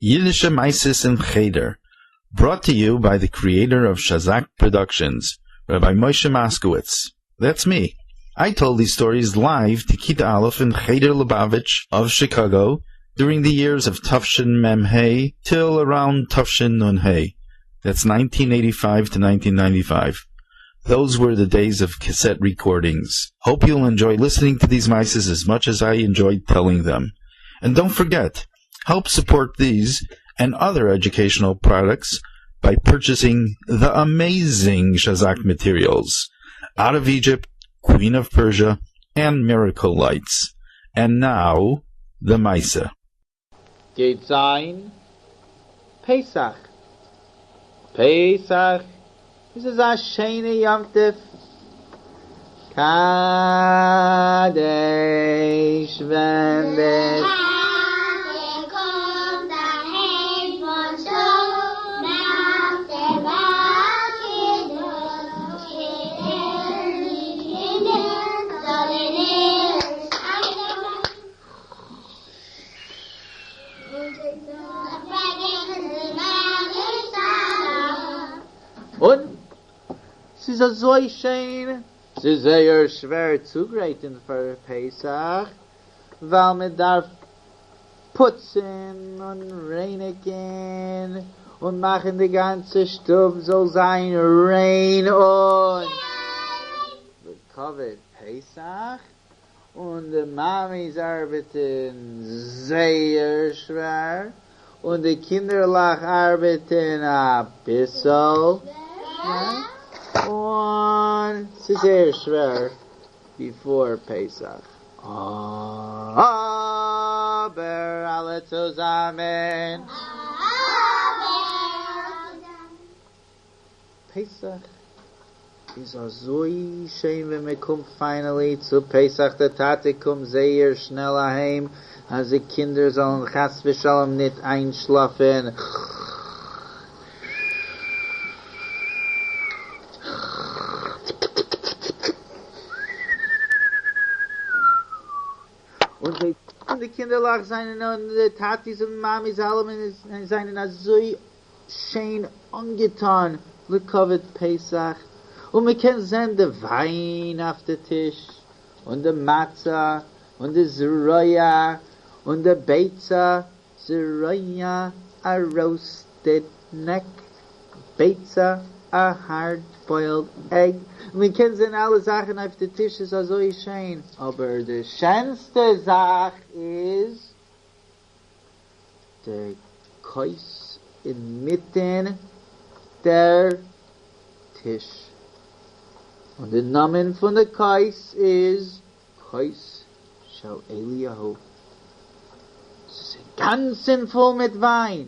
Yiddishe Meises in Cheder, brought to you by the creator of Shazak Productions, Rabbi Moshe Moskowitz. That's me. I told these stories live to Kita Aleph in Cheder Lubavitch of Chicago during the years of Tufshin Mem Hey till around Tufshin Nun Hey. That's 1985 to 1995. Those were the days of cassette recordings. Hope you'll enjoy listening to these mices as much as I enjoyed telling them. And don't forget, help support these and other educational products by purchasing the amazing Shazak materials, Out of Egypt, Queen of Persia, and Miracle Lights. And now, the Misa. גייט זיין פסח. פסח איז אזא שיינע יום טוב. קדש ווען דער טאטע קומט אהיים פון שול מאכט ער א קידוש כדי די קינדער זאלן נישט איינשלאפן. און ס'איז אזוי שיין. ס'איז זייער שווער צוגרייטן פאר פסח, ווייל מען דארף פוצן און רייניגן און מאכן די גאנצע שטוב זאל זיין ריין און לכבוד פסח. און די מאמיס ארבעטן זייער שווער, און די קינדערלעך ארבעטן אביסל שווער, און ס'איז זייער שווער ביפאר פסח, אבער אלע צוזאמען. פסח איז אזוי שיין ווען מען קומט פיינעלי צו פסח, דער טאטע קומט זייער שנעל אהיים אז די קינדער זאלן חס ושלום ניט איינשלאפן. און זיי און די קינדערלעך זענען און די טאטיס און מאמיס אלעמען זענען אזוי שיין אנגעטאן לכבוד פסח, און מען קען זען די וויין אויף די טיש, און די מצה, און די זרוע, און די ביצה, זרוע א ראוסטעד נעק, ביצה א הארד בוילד עג, מען קען זען אלע זאכן אויף די טיש איז אזוי שיין, אבער די שענסטע זאך איז די כוס אינמיטן דער טיש, און די נאמען פון די כוס איז כוס של אליהו, ס'איז אינגאנצן פול מיט וויין,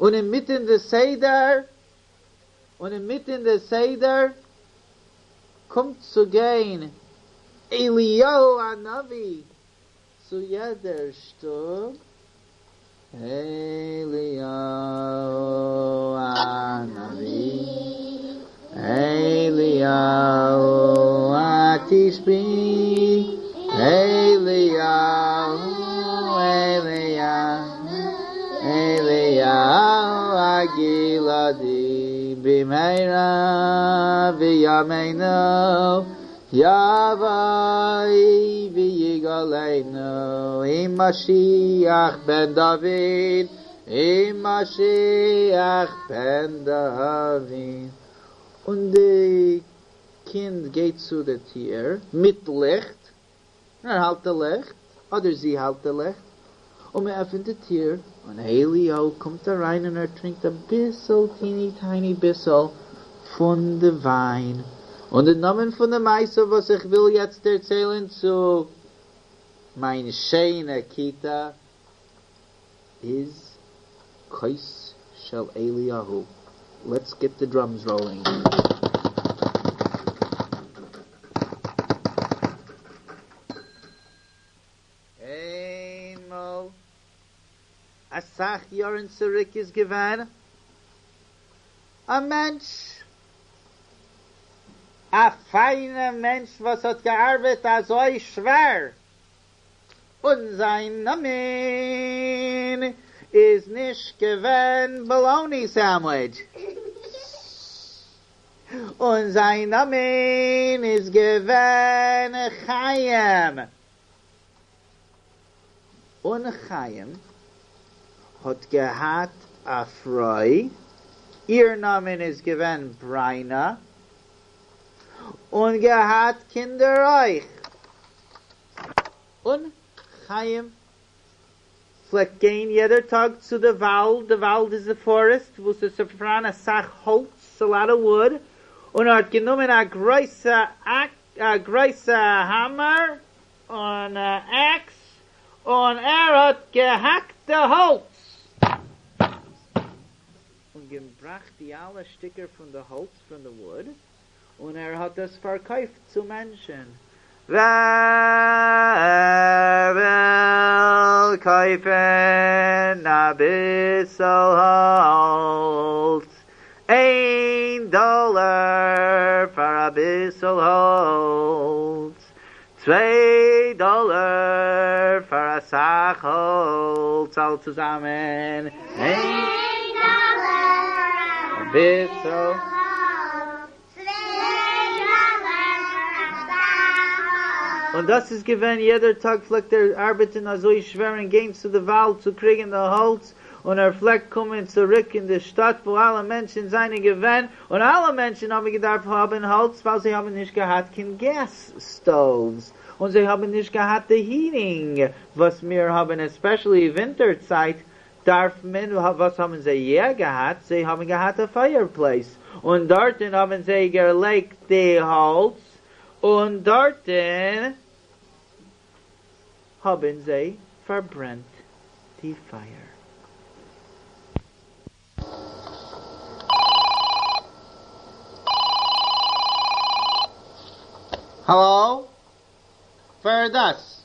און אינמיטן די סדר, און אינמיטן די סדר קומט צו גיין אליהו הנביא צו יעדער שטוב, אליהו הנביא, אליהו התשבי, אליהו, אליהו, אליהו הגלעדי, במהרה בימינו יבוא ויגאלנו עם משיח בן דוד, עם משיח בן דוד. און די קינד גייט צו די טיר מיט ליכט, און ער האלט די ליכט, אדער זי האלט די ליכט, און מען עפענט די טיר, און אליהו קומט אריין און ער טרינקט אביסל, טיני טייני ביסל, פון די וויין. און די נאמען פון די מעשה וואס איך וויל יעצט דערציילן צו מיין שיינע כיתה איז כוס של אליהו. לעטס געט די דראמס ראולינג. איינמאל אסאך יארן צוריק איז געווען א מענטש, א פיינע מענטש וואס האט געארבעט אזוי שווער, און זיין נאמען איז. נישט געווען באלאוני סענדוויטש. און זיין נאמען איז געווען חיים. און חיים האט געהאט א פרוי, איר נאמען איז געווען בריינא, און געהאט קינדער אויך. און חיים פלעגט גיין יעדער טאג צו די וואלד, די וואלד איז די פארעסט וואו ס'איז פאראן אסאך האלץ, א לאט אוו וואוד, און ער האט גענומען א גרויסע א גרויסע האמער און א עקס און ער האט געהאקט די האלץ, און געבראכט די אלע שטיקער פון די האלץ פון די וואוד, און ער האט עס פארקויפט צו מענטשן. ווער וויל קויפן אביסל האלץ? איין דאלער פאר אביסל האלץ, צוויי דאלער פאר אסאך האלץ, אלע צוזאמען, איין דאלער פאר אביסל האלץ, צוויי דאלער פאר אסאך האלץ. און דאס איז געווען יעדער טאג פלעגט ער ארבעטן אזוי שווער און גיין צו די וואלד צו קריגן די האלץ, און ער פלעגט קומען צוריק אין די שטאט וואו אלע מענטשן זענען געווען, און אלע מענטשן האבן געדארפט האבן האלץ ווייל זיי האבן נישט געהאט קיין געז סטאווס, און זיי האבן נישט געהאט די היטינג וואס מיר האבן, עספעשעלי ווינטער צייט דארף מען, וואס האבן זיי יא געהאט? זיי האבן געהאט א פייער פלעיס, און דארטן האבן זיי געלייגט די האלץ, און דארטן האבן זיי פארברענט די פייער. האלא? ווער איז דאס?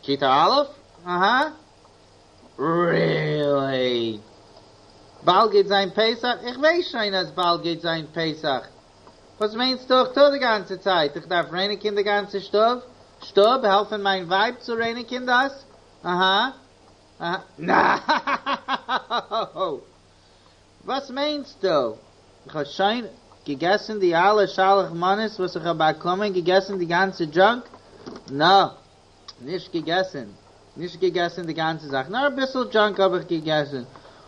כיתה א'? אהא. ריעלי? באלד גייט זיין פסח? איך ווייס שוין אז באלד גייט זיין פסח. וואס מיינסטו איך טו די גאנצע צייט? איך דארף רייניגען די גאנצע שטוב? שטוב? העלפען מיין ווייב צו רייניגען דאס? אהא. אהא. נאאאו! וואס מיינסטו? איך האב שוין געגעסן די אלע שלח מנות וואס איך האב באקומען? געגעסן די גאנצע דזשאנק? נא! נישט געגעסן. נישט געגעסן די גאנצע זאך, נאר אביסל דזשאנק האב איך געגעסן.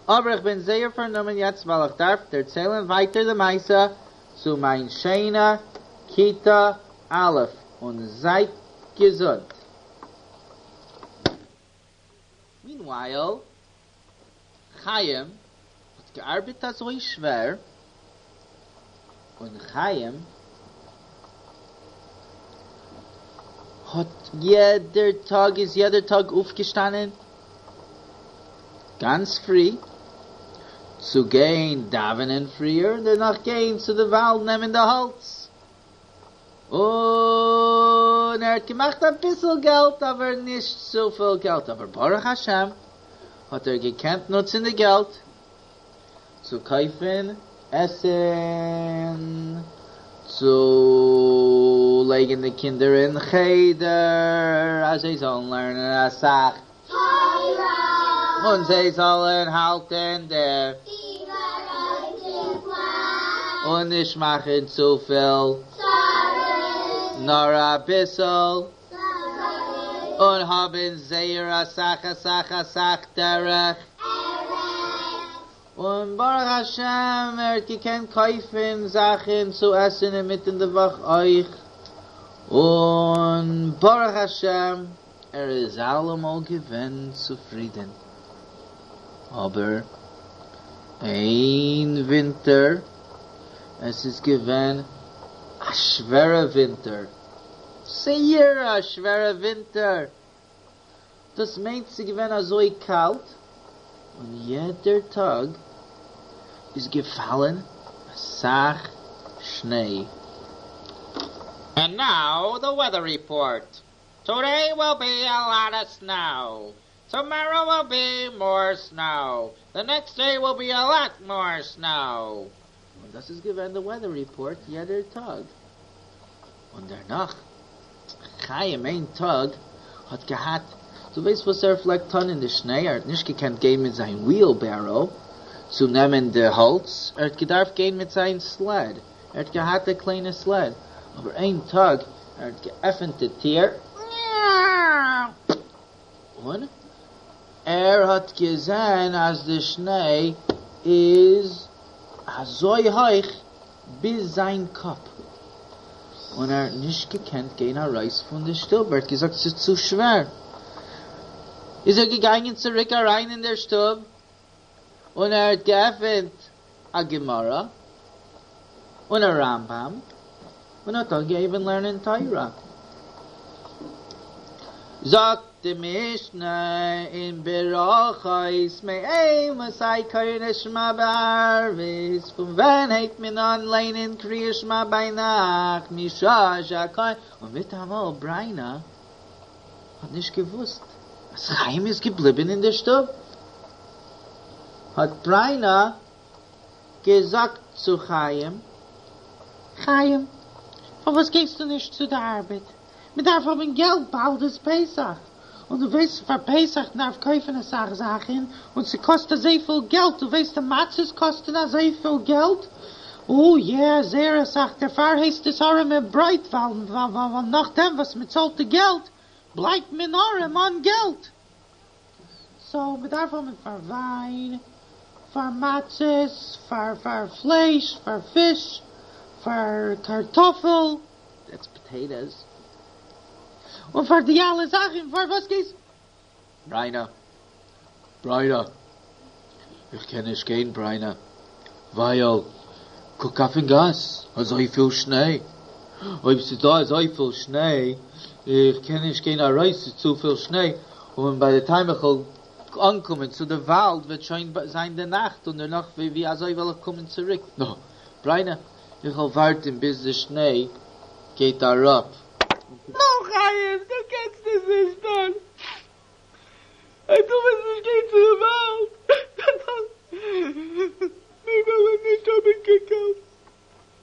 אבער איך בין זייער פארנומען יעצט ווייל איך דארף דערציילן ווייטער די מעשה צו מיין שיינע כיתה א', און זייט געזונט. מינווייל, חיים האט געארבעט אזוי שווער, און חיים האט יעדער טאג איז יעדער טאג אויפגעשטאנען גאנץ פרי צו גיין דאווענען פריער און דערנאך גיין צו די וואלד נעמען די האלץ. און ער האט געמאכט אביסל געלט אבער נישט צופיל געלט, אבער ברוך השם האט ער געקענט נוצן די געלט צו קויפן עסן, צו לייגן די קינדער אין חדר אז זיי זאלן לערנען אסאך תורה, און זיי זאלן האלטן די און נישט מאכן צופיל צרות, נאר אביסל, און האבן זייער אסאך אסאך אסאך דרך און ברוך השם ער האט געקענט קויפן זאכן צו עסן אינמיטן די וואך אויך, און ברוך השם ער איז אלעמאל געווען צופרידען. אבער איין ווינטער, עס איז געווען א שווערע ווינטער, זייער א שווערע ווינטער, דאס מיינט ס'איז געווען אזוי קאלט, און יעדער טאג איז געפאלען אסאך שניי. And now the weather report. Today will be a lot of snow. Tomorrow will be more snow. The next day will be a lot more snow. און דאס איז געווען די וועדער ריפארט יעדער טאג. און דערנאך, חיים איין טאג האט געהאט דו ווייסט וואס ער פלעגט טון אין די שניי? ער האט נישט געקענט גיין מיט זיין וויעלבעראו צו נעמען די האלץ, ער האט געדארפט גיין מיט זיין סלעד, ער האט געהאט א קליינע סלעד, אבער איין טאג ער האט געעפענט די טיר, און ער האט געזען אז די שניי איז אזוי הויך ביז זיין קאפ, און ער האט נישט געקענט גיין ארויס פון די שטוב, ער האט געזאגט ס'איז צו שווער, איז ער געגאנגען צוריק אריין אין דער שטוב, און ער האט געעפענט א גמרא און א רמב"ם, און האט אנגעהויבן לערנען תורה. זאגט די משנה אין ברכות מאימתי קורין את שמע בערבית, פון ווען הייבט מען אן ליינען קריאת שמע ביינאכט, משעה שהכהן, און מיטאמאל בריינא האט נישט געוואוסט אז חיים איז געבליבן אין דער שטוב, האט בריינא געזאגט צו חיים, חיים, פארוואס גייסטו נישט צו די ארבעט? מען דארף האבן געלט, באלד איז פסח, און דו ווייסט פאר פסח מען דארף קויפן אסאך זאכן, און ס'קאסט אזויפיל געלט, דו ווייסט די מצות קאסטן אזויפיל געלט, או יע, זייער אסאך, דערפאר הייסט עס ארעמע ברויט, ווייל נאכדעם וואס מען צאלט די געלט, בלייבט מען ארעם אן געלט. סאו מ'דארף האבן פאר וויין, פאר מצות, פאר פאר פלייש, פאר פיש, פאר קארטאפל, דעטס פאטעיטאס, און פאר די אלע זאכן, פאר וואס גייסט? בריינא, בריינא, איך קען נישט גיין בריינא, ווייל קוק אויפן גאס, אזויפיל שניי, אויב ס'איז דא אזויפיל שניי, איך קען נישט גיין ארויס, ס'איז צופיל שניי, און ביי די טיים איך וועל אנקומען צו די וואלד וועט שוין זיין די נאכט, און דערנאך ווי אזוי וועל איך קומען צוריק, נא, בריינא, איך וועל ווארטן ביז די שניי גייט אראפ. נא חיים, דו קענסט עס נישט טון. אויב דו וועסט נישט גיין צו די וואלד, מיר וועלן נישט האבן קיין געלט,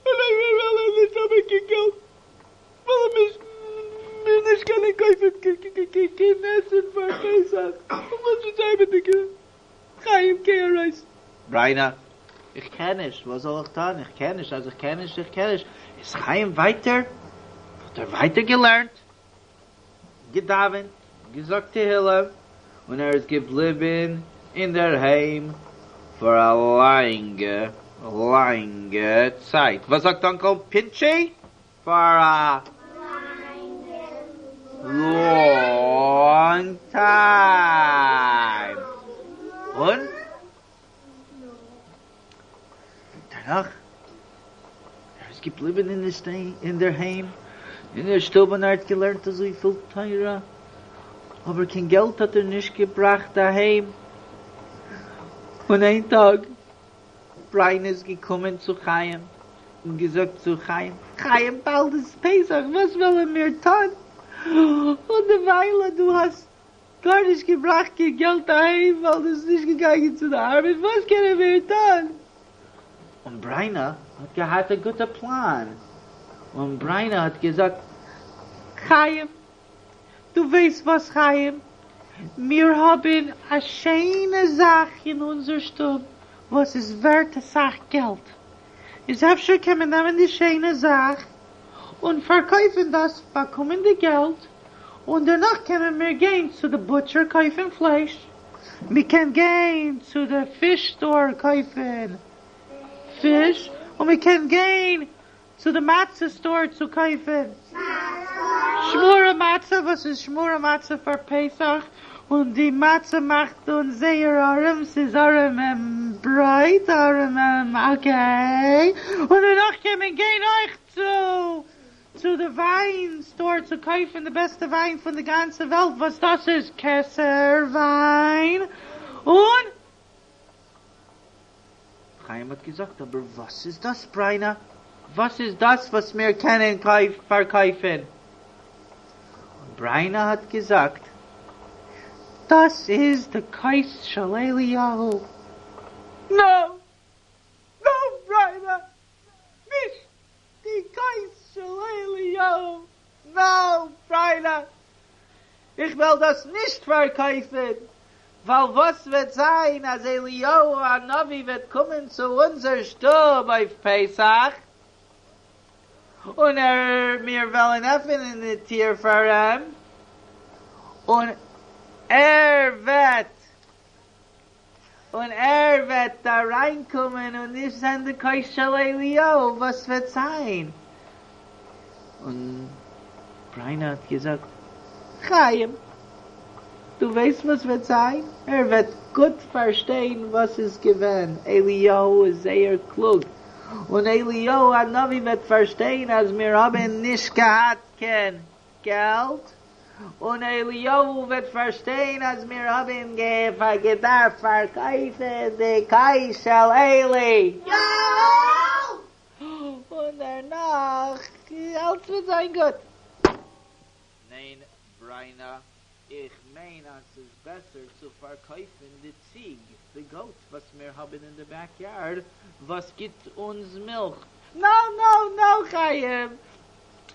און אויב מיר וועלן נישט האבן קיין געלט, וועלן מיר נישט קענען קויפן קיין עסן פאר פסח, און וואס וועט זיין מיט די קינדער? חיים, גיי ארויס! בריינא, איך קען נישט, וואס זאל איך טון, איך קען נישט, אז איך קען נישט, איך קען נישט. איז חיים ווייטער, האט ער ווייטער געלערנט, געדאווענט, געזאגט תהילים, און ער איז געבליבן אינדערהיים פאר א לאנגע לאנגע צייט. וואס זאגט אנקעל פינטשי? פאר א לאנג טיים. און דערנאך ער איז געבליבן אינדערהיים אין דער שטוב און ער האט געלערנט אזויפיל תורה, אבער קיין געלט האט ער נישט געבראכט אהיים. און איין טאג בריינא איז געקומען צו חיים און געזאגט צו חיים, חיים באלד איז פסח וואס וועלן מיר טון? און דערוויילע דו האסט גארנישט געבראכט קיין געלט אהיים ווייל דו ביסט נישט געגאנגען צו די ארבעט, וואס קענען מיר טון? און בריינא האט געהאט א גוטע פלאן, און בריינא האט געזאגט, חיים, דו ווייסט וואס חיים, מיר האבן א שיינע זאך אין אונזער שטוב וואס איז ווערט אסאך געלט, איז אפשר קען מען נעמען די שיינע זאך און פארקויפן דאס, באקומען די געלט, און דערנאך קענען מיר גיין צו די בוטשער קויפן פלייש, מיר קען גיין צו די פיש סטאר קויפן פיש, און מיר קען גיין צו די מצה סטאר צו קויפן שמורה מצה, וואס איז שמורה מצה פאר פסח, און די מצה מאכט אונז זייער ארעם, ס'איז ארעמע ברויט, ארעמע, אקעי, און דערנאך קען מען גיין אויך צו צו די וויין סטאר צו קויפן די בעסטע וויין פון די גאנצע וועלט וואס דאס איז כתר וויין, און חיים האט געזאגט, אבער וואס איז דאס בריינא? וואס איז דאס וואס מיר קענען פארקויפן? און בריינא האט געזאגט, דאס איז די כוס של אליהו. נא! נא בריינא! נישט די כוס של אליהו! נא בריינא! איך וועל דאס נישט פארקויפן, ווייל וואס וועט זיין אז אליהו הנביא וועט קומען צו אונזער שטוב אויף פסח, און ער, מיר וועלן עפענען די טיר פאר אים, און ער וועט, און ער וועט אריינקומען און נישט זען די כוס של אליהו, וואס וועט זיין? און בריינא האט געזאגט, חיים, דו ווייסט וואס וועט זיין? ער וועט גוט פארשטיין וואס איז געווען, אליהו איז זייער קלוג, און אליהו הנביא וועט פארשטיין אז מיר האבן נישט געהאט קיין געלט, און אליהו וועט פארשטיין אז מיר האבן געדארפט פארקויפן די כוס של אליהו. און דערנאך אלץ וועט זיין גוט. ניין בריינא, איך מיין אז ס'איז בעסער צו פארקויפן די ציג, די גאוט וואס מיר האבן אין די בעק יארד וואס גיבט אונז מילך. נאו נאו נאו חיים,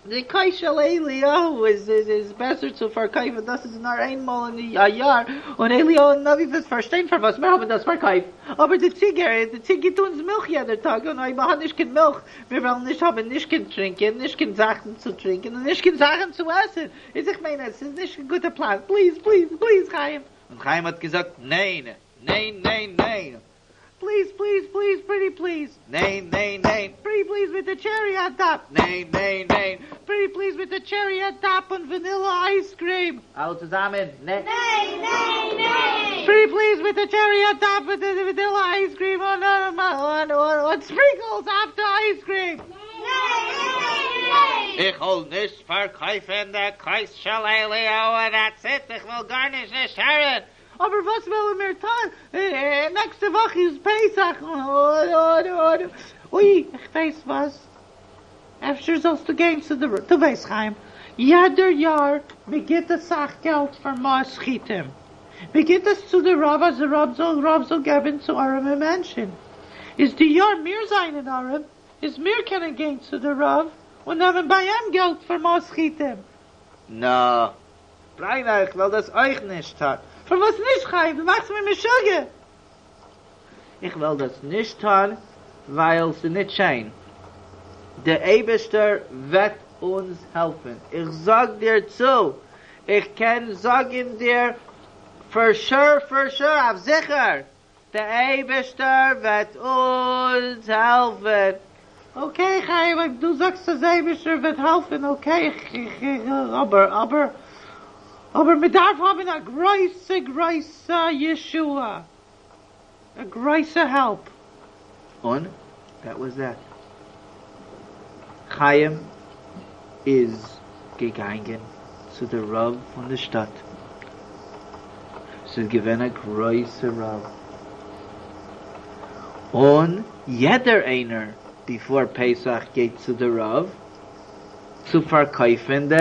די כוס של אליהו איז איז בעסער צו פארקויפן, דאס איז נאר איינמאל אין א יאר, און אליהו הנביא וועט פארשטיין פארוואס מיר האבן דאס פארקויפט, אבער די ציג, די ציג גיבט אונז מילך יעדער טאג, און אויב מ'האט נישט קיין מילך, מיר וועלן נישט האבן נישט קיין טרינקען, נישט קיין זאכן צו טרינקען, און נישט קיין זאכן צו עסן, איז איך מיין אז ס'איז נישט קיין גוטע פלאן, פליז פליז פליז חיים. און חיים האט געזאגט ניין! ניין! ניין! ניין! פליז פליז פליז פריטי פליז. ניין ניין ניין. פריטי פליז מיט די טשערי אן טאפ. ניין ניין ניין. פריטי פליז מיט די טשערי אן טאפ און ווענילע אייז קריעם. אלע צוזאמען, ניין. ניין ניין ניין. פריטי פליז מיט די טשערי אן טאפ מיט די ווענילע אייז קריעם און און און ספרינקלס אויף די אייז קריעם. ניין ניין ניין. איך וועל נישט פארקויפן די כוס של אליהו און דעטס איט, איך וויל גארנישט נישט הערן. אבער וואס וועלן מיר טון? נעקסטע וואך איז פסח, און אוי, איך ווייס וואס, אפשר זאלסטו גיין צו די, דו ווייסט חיים, יעדער יאר מען גיבט אסאך געלט פאר מעות חיטים, מען גיבט עס צו די רב אז די רב זאל רב זאל געבן צו ארעמע מענטשן, איז די יאר מיר זענען ארעם, איז מיר קענען גיין צו די רב און נעמען ביי אים געלט פאר מעות חיטים. נא, בריינא, איך וועל דאס אויך נישט טון. פארוואס נישט חיים? דו מאכסט מיר משוגע! איך וועל דאס נישט טון ווייל ס'איז נישט שיין. דער אייבערשטער וועט אונז העלפן, איך זאג דיר צו, איך קען זאגן דיר פאר שור פאר שור אויף זיכער, דער אייבערשטער וועט אונז העלפן. אקעי חיים אויב דו זאגסט אז דער אייבערשטער וועט העלפן אקעי איך איך אבער אבער אבער מען דארף האבן א גרויסע גרויסע ישועה א גרויסע העלפ. און דעט וואס דעט. חיים איז געגאנגען צו די רב פון די שטאט, ס'איז געווען א גרויסע רב, און יעדער איינער ביפאר פסח גייט צו די רב צו פארקויפן די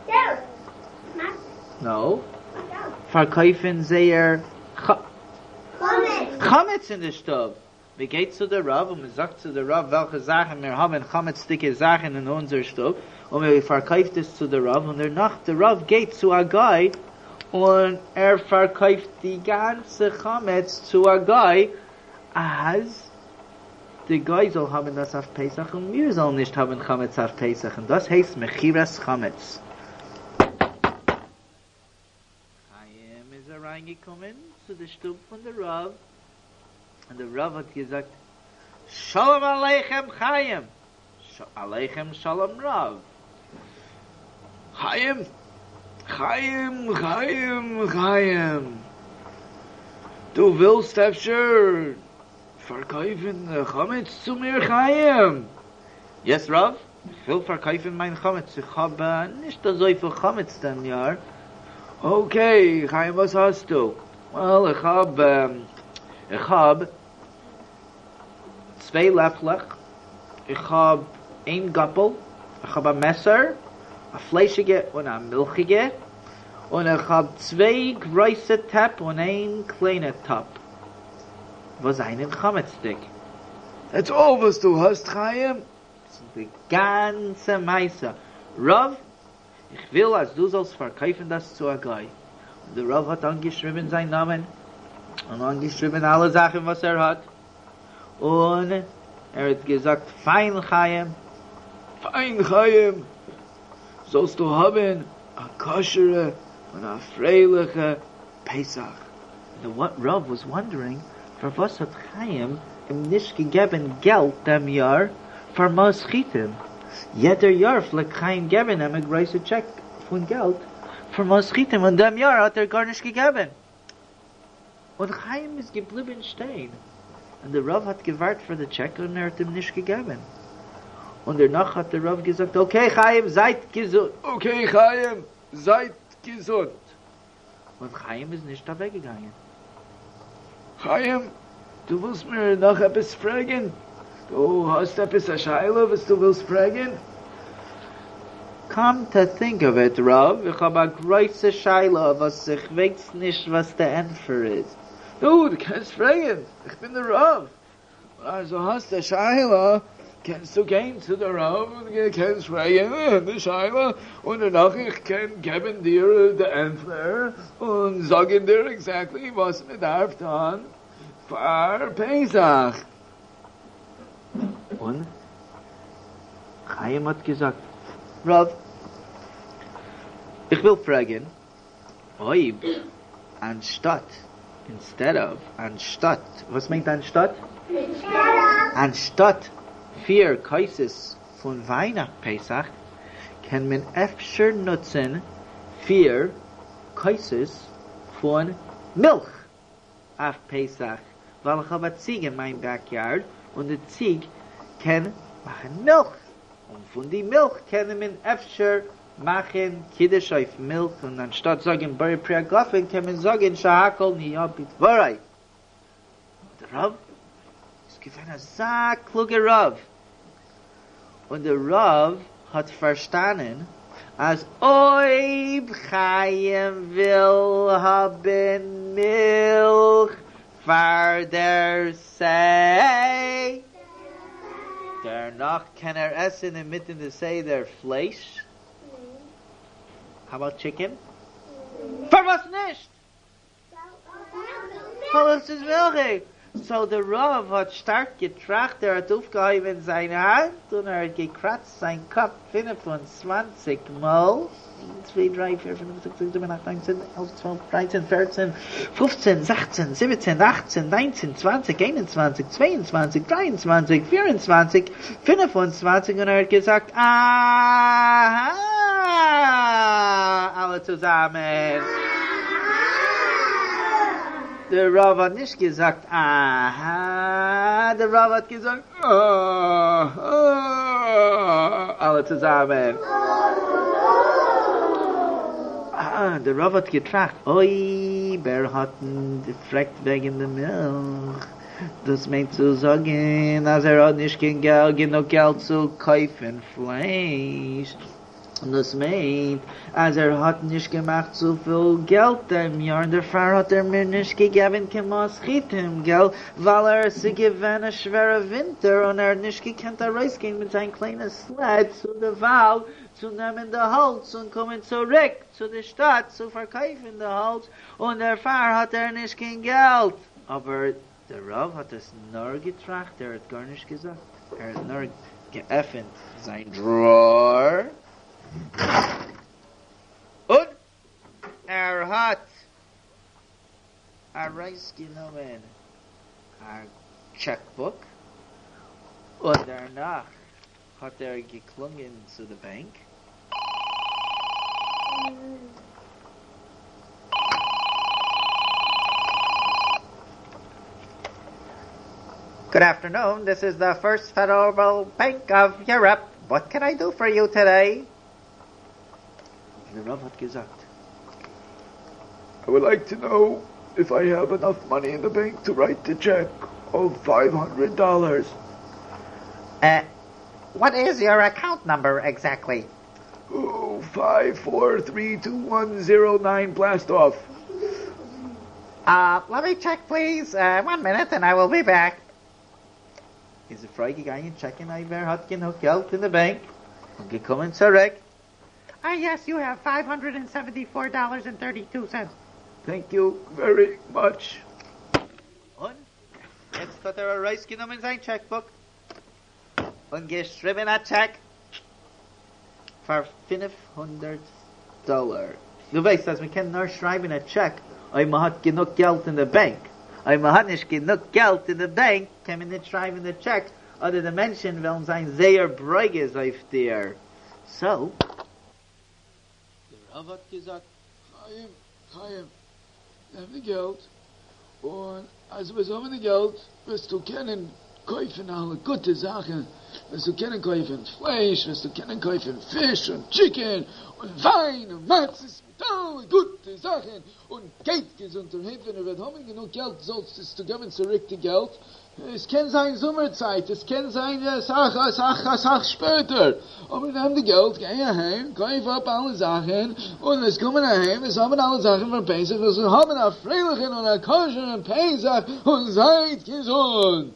געלט, נאו, פארקויפן זייער חמץ, חמץ אין די שטוב, מען גייט צו די רב און מען זאגט צו די רב וועלכע זאכן מיר האבן חמצ'דיגע זאכן אין אונזער שטוב, און מען פארקויפט עס צו די רב, און דערנאך די רב גייט צו א גוי און ער פארקויפט די גאנצע חמץ צו א גוי אז די גוי זאל האבן דאס אויף פסח און מיר זאלן נישט האבן חמץ אויף פסח, און דאס הייסט מכירת חמץ. חיים איז אריינגעקומען צו די שטוב פון די רב, און די רב האט געזאגט, שלום עליכם חיים! עליכם שלום רב! חיים! חיים! חיים! חיים! דו ווילסט אפשר פארקויפן חמץ צו מיר חיים? יעס רב! איך וויל פארקויפן מיין חמץ, איך האב נישט אזויפיל חמץ דעם יאר. אקעי, חיים וואס האסטו? וועל איך האב, איך האב צוויי לעפלעך, איך האב איין גאפל, איך האב א מעסער, א פליישיגע און א מילכיגע, און איך האב צוויי גרויסע טעפ און איין קליינע טאפ וואס זענען חמצ'דיג. דעטס אלל וואס דו האסט חיים? ס'איז די גאנצע מעשה. רב, איך וויל אז דו זאלסט פארקויפן דאס צו א גוי. און דער רב האט אנגעשריבן זיין נאמען, און אנגעשריבן אלע זאכן וואס ער האט, און ער האט געזאגט, פיין חיים, פיין חיים, זאלסטו האבן א כשר'ע און א פרייליכע פסח. און די רב וואס וואנדערינג פארוואס האט חיים אים נישט געגעבן געלט דעם יאר פאר מעות חיטים, יעדער יאר פלעגט חיים געבן אים א גרויסע טשעק פון געלט פאר מעות חיטים און דעם יאר האט ער גארנישט געגעבן. און חיים איז געבליבן שטיין און די רב האט געווארט פאר די טשעק און ער האט אים נישט געגעבן. און דערנאך האט די רב געזאגט אקעי חיים זייט געזונט. אקעי חיים זייט געזונט. און חיים איז נישט אוועקגעגאנגען. חיים, דו ווילסט מיר נאך עפעס פרעגן? דו האסט עפעס א שאלה וואס דו ווילסט פרעגן? קאם טו טינק אוו איט, רב, איך האב א גרויסע שאלה וואס איך ווייס נישט וואס די ענטפער איז. נו, דו קענסט פרעגן, איך בין די רב. אז דו האסט א שאלה קענסטו גיין צו די רב און קענסט פרעגן די שאלה און דערנאך איך קען געבן דיר די ענטפער און זאגן דיר עקזעקטלי וואס מען דארף טון פאר פסח. און חיים האט געזאגט, רב, איך וויל פרעגן אויב אנשטאט, אינסטעד אוו, אנשטאט, וואס מיינט אנשטאט? אנשטאט פיר כוסות פון וויין אויף פסח, קען מען אפשר נוצן פיר כוסות פון מילך אויף פסח, ווייל איך האב א ציג אין מיין בעקיארד און די ציג קען מאכן מילך, און פון די מילך קען מען אפשר מאכן קידוש אויף מילך, און אנשטאט זאגן בורא פרי הגפן קען מען זאגן שהכל נהיה בדברו. דער רב איז געווען אזא קלוגער רב, און דער רב האט פארשטאנען אז אויב חיים וויל האבן מילך פאר דער סדר, דערנאך קען ער עסן אינמיטן די סדר פלייש, האו אבאוט טשיקען? פארוואס נישט? ווייל עס איז מילכיג. סאו דער רב האט שטארק געטראכט, ער האט אויפגעהויבן זיין האנט און ער האט געקראצט זיין קאפ 25 מאל, איינס צוויי דריי פיר פינף זעקס זיבן אכט ניין צען עלף צוועלף דרייצען פערצען פופצען זעכצען זיבעצען אכצען ניינצען צוואנציג איין און צוואנציג צוויי און צוואנציג דריי און צוואנציג פיר און צוואנציג פינף און צוואנציג און ער האט געזאגט אההה אלע צוזאמען. דער רב האט נישט געזאגט אההה, דער רב האט געזאגט אההה אלע צוזאמען. אה, דער רב האט געטראכט, אויב ער האט געפרעגט וועגן די מילך, דאס מיינט צו זאגן אז ער האט נישט קיין גענוג געלט צו קויפן פלייש, און דאס מיינט אז ער האט נישט געמאכט צופיל געלט דעם יאר און דערפאר האט ער מיר נישט געגעבן קיין מעות חיטים געלט ווייל ער עס איז געווען א שווערע ווינטער און ער האט נישט געקענט ארויסגיין מיט זיין קליינע סלעד צו די וואלד צו נעמען די האלץ און קומען צוריק צו די שטאט צו פארקויפן די האלץ און דערפאר האט ער נישט קיין געלט. אבער דער רב האט עס נאר געטראכט, ער האט גארנישט געזאגט, ער האט נאר געעפענט זיין דראר און ער האט ארויסגענומען א טשעק בוק, און דערנאך האט ער געקלונגען צו די באנק. Good afternoon, this is the First Federal Bank of Europe. What can I do for you today? דער רב האט געזאגט. I would like to know if I have enough money in the bank to write the check of $500. What is your account number exactly? Oh, 5, 4, 3, 2, 1, 0, 9, blast off. Let me check, please. One minute and I will be back. איז די פרוי געגאנגען טשעקן אויב ער האט גענוג געלט אין די באנק און געקומען צוריק. Ah yes, you have five hundred and seventy four dollars and thirty two cents. Thank you very much. און יעצט האט ער ארויסגענומען זיין טשעק בוק און געשריבען א טשעק פאר 500 דאלאר. דו ווייסט אז מ'קען נאר שרייבען א טשעק אויב מ'האט גענוג געלט אין די בענק. אויב מ'האט נישט גענוג געלט אין די בענק קען מען נישט שרייבען די טשעק אדער די מענטשען וועלן זיין זייער ברוגז אויף דיר. סאו. דער רב האט געזאגט. חיים, חיים, נעם די געלט, און אז דו וועסט האבן די געלט וועסטו קענען קויפן אלע גוטע זאכן, וועסטו קענען קויפן פלייש, וועסטו קענען קויפן פיש און טשיקען און וויין און מצות מיט אלע גוטע זאכן, און גייט געזונטערהייט, ווען איר וועט האבן גענוג געלט זאלסטו געבן צוריק די געלט, עס קען זיין זומער צייט, עס קען זיין אסאך אסאך אסאך שפעטער, אבער נעם די געלט, גיי אהיים, קויף אפ אלע זאכן, און וועסט קומען אהיים, וועסט האבן אלע זאכן פאר פסח, וועסט האבן א פרייליכן און א כשר'ן פסח, און זייט געזונט!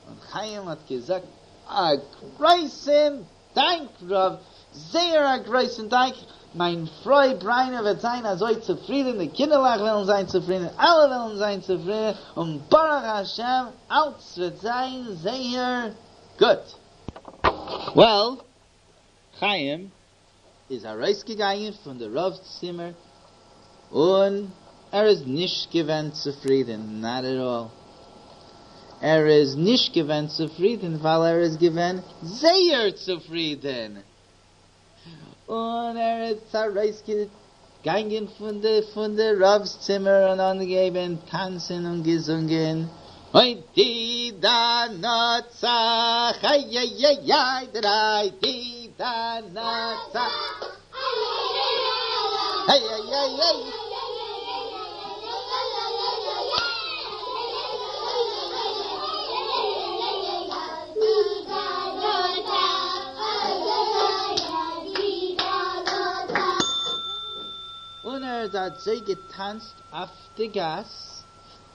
און חיים האט געזאגט א גרויסן דאנק רב, זייער א גרויסן דאנק, מיין פרוי בריינע וועט זיין אזוי צופרידן, די קינדערלעך וועלן זיין צופרידן, אלע וועלן זיין צופרידן, און ברוך השם אלץ וועט זיין זייער גוט. וועל, חיים איז ארויסגעגאנגען פון די רב'ס צימער, און ער איז נישט געווען צופרידן, נאט עט אלל. ער איז נישט געווען צופרידן ווייל ער איז געווען זייער צופרידן. און ער איז ארויסגעגאנגען פון די פון די רב'ס צימער און אנגעהויבן טאנצן און געזונגען אוי די דא נצח איי איי איי איי דריי די דא נצח איי איי איי איי. און ער האט אזוי געטאנצט אויף די גאס,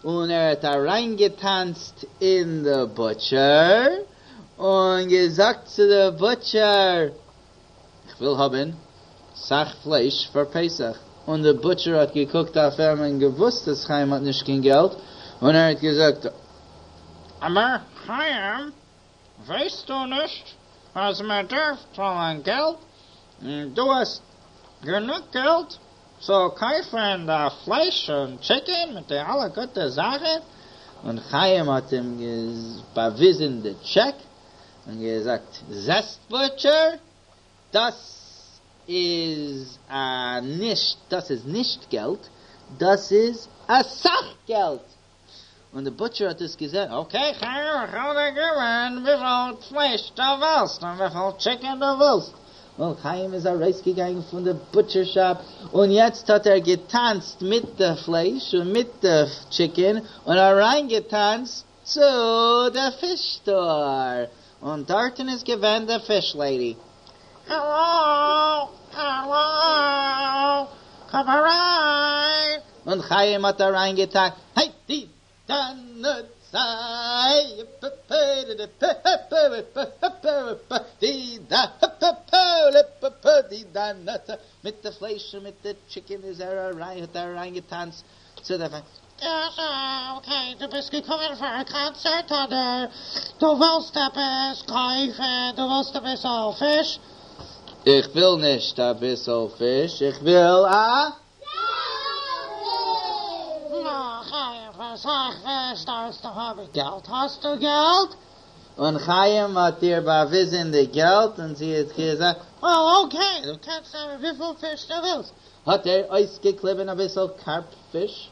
און ער האט אריינגעטאנצט אין די בוטשער, און געזאגט צו די בוטשער, איך וויל האבן סאך פלייש פאר פסח, און די בוטשער האט געקוקט אויף אים און געוואוסט אז חיים האט נישט קיין געלט, און ער האט געזאגט, אבער חיים, ווייסטו נישט אז מען דארף צאלן געלט? דו האסט גענוג געלט צו קויפן די פלייש און טשיקען מיט די אלע גוטע זאכן? און חיים האט אים באוויזן די טשעק און געזאגט, זעסט בוטשער, דאס איז א נישט, דאס איז נישט געלט, דאס איז אסאך געלט! און די בוטשער האט עס געזען, אקעי חיים, איך וועל דיר געבן וויפיל פלייש דו ווילסט און וויפיל טשיקען דו ווילסט. און חיים איז ארויסגעגאנגען פון די בוטשער שאפ, און יעצט האט ער געטאנצט מיט די פלייש און מיט די טשיקען, און אריינגעטאנצט צו די פיש סטאר, און דארטן איז געווען די פיש לעידי. העלאו! העלאו! קום אריין! און חיים האט אריינגעטאנצט, היי די דא נצח די דא די דא נצח, מיט די פלייש און מיט די טשיקען איז ער אריין האט ער אריינגעטאנצט צו די. אקעי, דו ביסט געקומען פאר א קאנצערט אדער דו ווילסט עפעס קויפן? דו ווילסט אביסל פיש? איך וויל נישט אביסל פיש, איך וויל א. נא, חיים, פאר אסאך פיש דארפסטו האבן געלט, האסטו געלט? און חיים האט איר באוויזן די געלט און זי האט געזאגט, וועל אקעי, דו קענסט נעמען וויפיל פיש דו ווילסט. האט ער אויסגעקליבן אביסל קארפ פיש,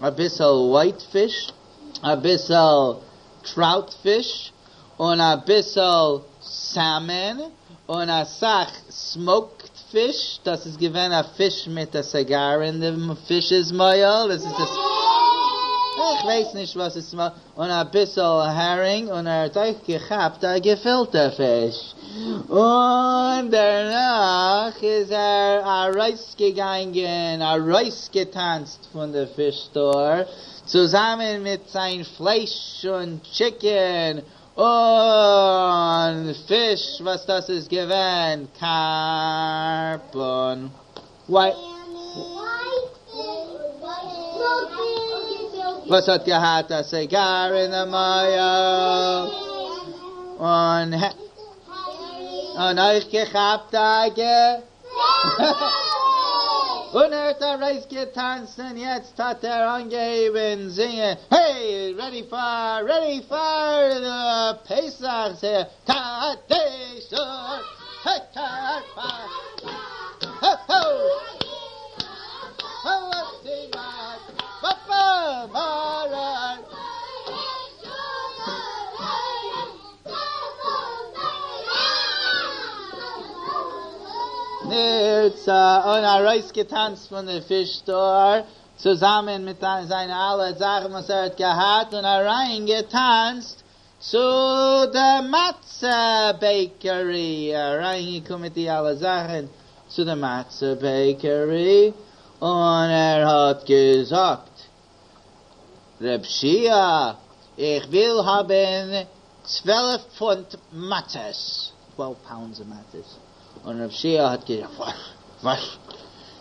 אביסל ווייט פיש, אביסל טראוט פיש, און אביסל סעמאן, און אסאך סמאוקד פיש, דאס איז געווען א פיש מיט א סיגאר אין די פיש'ס מויל, דאס איז איך ווייס נישט וואס איז סמאוקד, און אביסל הערינג, און ער האט אויך געכאפט א געפילטע פיש, און דערנאך איז ער ארויסגעגאנגען, ארויסגעטאנצט פון די פיש סטאר, צוזאמען מיט זיין פלייש און טשיקען. און פיש וואס דאס איז געווען קארפ און ווייט וואס האט געהאט א סיגאר אין די מויל און און אויך געכאפט א גע און ער האט ארויסגעטאנצט און יעצט האט ער אנגעהויבן זינגען העי רעדי פאר רעדי פאר די פסח סעידער קדש נרצה און ארויסגעטאנצט פון די פיש סטאר צוזאמען מיט זיינע אלע זאכן וואס ער האט געהאט און אריינגעטאנצט צו די מצה בעיקערי, אריינגעקומען מיט די אלע זאכן צו די מצה בעיקערי און ער האט געזאגט רב שיע, איך וויל האבן 12 פונט מצות, 12 pounds of מצות, און רב שיע האט געזאגט, וואס? וואס?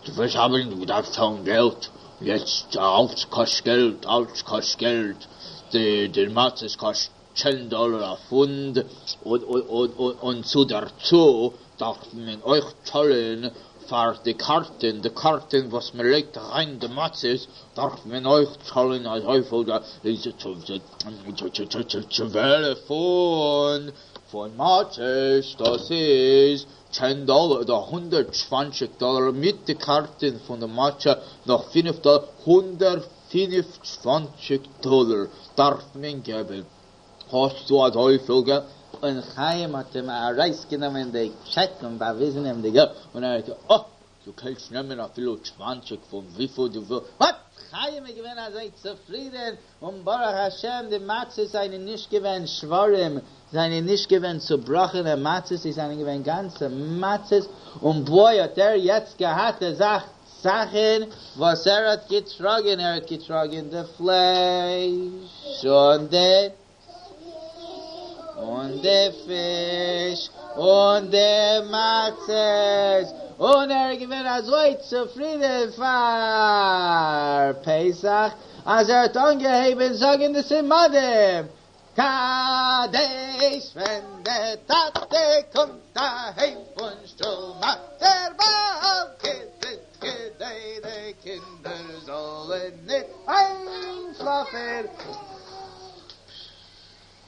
דו ווילסט האבן? דו דארפסט צאלן געלט, יעצט אלץ קאסט געלט, אלץ קאסט געלט, די די מצות קאסט צען דאלער א פונט, און און און און צו דערצו דארף מען אויך צאלן פאר די קארטן, די קארטן וואס מען לייגט אריין די מצות דארף מען אויך צאלן אזויפיל 12 פונט פון מצות, דאס איז צען דאלער אדער 120 דאלער מיט די קארטן פון די מצה נאך 5 דאלער, 125 דאלער דארף מען געבן. האסטו אזויפיל געלט? און חיים האט אים ארויסגענומען די טשעק און באוויזן אים די געלט, און ער האט געזאגט, אה, דו קענסט נעמען אפילו 20 פון וויפיל דו ווילסט. וואט? חיים איז געווען אזוי צופרידן, און ברוך השם די מצות זענען נישט געווען שברים, זענען נישט געווען צובראכענע מצות, זיי זענען געווען גאנצע מצות, און boy האט ער יעצט געהאט די זאך, זאכן וואס ער האט געטראגן, ער האט געטראגן די פלייש און די און די פיש און די מצות, און ער איז געווען אזוי צופרידן פאר פסח, אז ער האט אנגעהויבן זאגן די סימנים, קדש ווען דער טאטע קומט אהיים פון שול מאכט ער באלד קידוש כדי די קינדער זאלן ניט איינשלאפן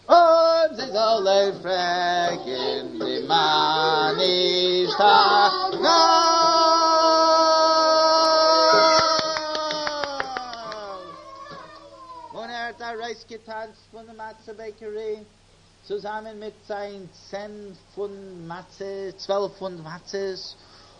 און זיי זאלן פרעגן די מה נשתנה. און ער האט ארויסגעטאנצט פון די מצה בעיקערי צוזאמען מיט זיין 10 פונט מצות, 12 פונט מצות,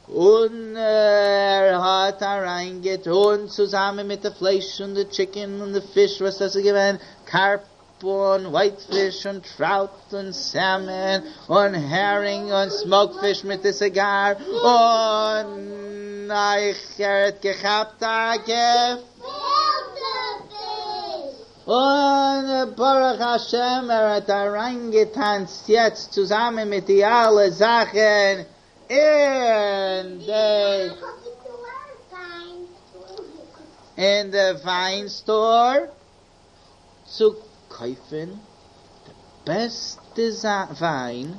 און ער האט אריינגעטון צוזאמען מיט די פלייש און די chicken און די פיש וואס דאס איז געווען קארפ און white fish און trout און salmon און herring און smoked fish מיט די סיגאר און איך ער האט געכאפט א געפילטע און ברוך השם ער האט אריינגעטאנצט יעצט צוזאמען מיט די אלע זאכן אין די אין די וויין סטאר צו קויפן די בעסטע וויין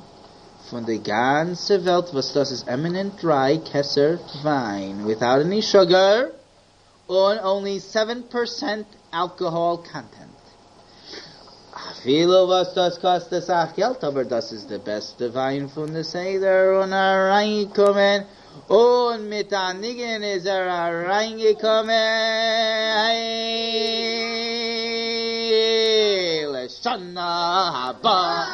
פון די גאנצע וועלט וואס דאס איז Eminent Dry Kesser וויין without any sugar און only 7% alcohol content. אפילו וואס דאס קאסט א סאך געלט, אבער דאס איז די בעסטע וויין פון די סדר און אריינגעקומען און מיט א ניגון איז ער אריינגעקומען לשנה הבאה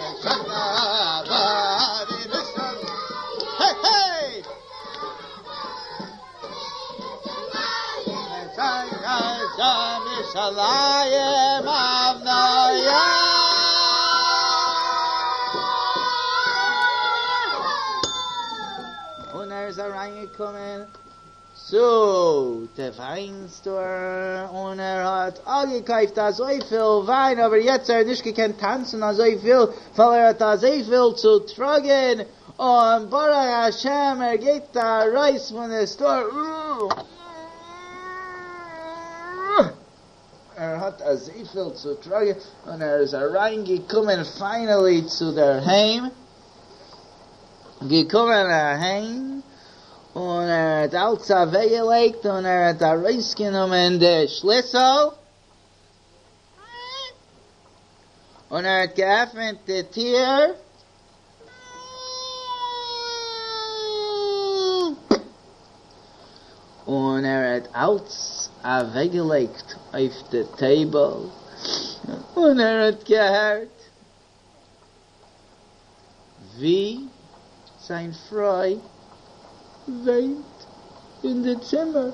לשנה הבאה היי היי ירושלים הבנויה און ער איז אריינגעקומען צו צו די וויין סטאר און ער האט אפגעקויפט אזויפיל וויין אבער יעצט ער האט נישט געקענט טאנצן אזויפיל ווייל ער האט אזויפיל צו טראגן און ברוך השם ער גייט ארויס פון די סטאר ער האט אזויפיל צו טראגן און ער איז אריין געקומען פיינעלי צו דער היים, געקומען אהיים און ער האט אלץ אוועק געלייגט און ער האט ארויס גענומען די שליסל און ער האט געעפענט די טיר. און ער האט אלץ אוועקגעלייגט אויף די טעיבל, און ער האט געהערט ווי זיין פרוי וויינט אין די צימער.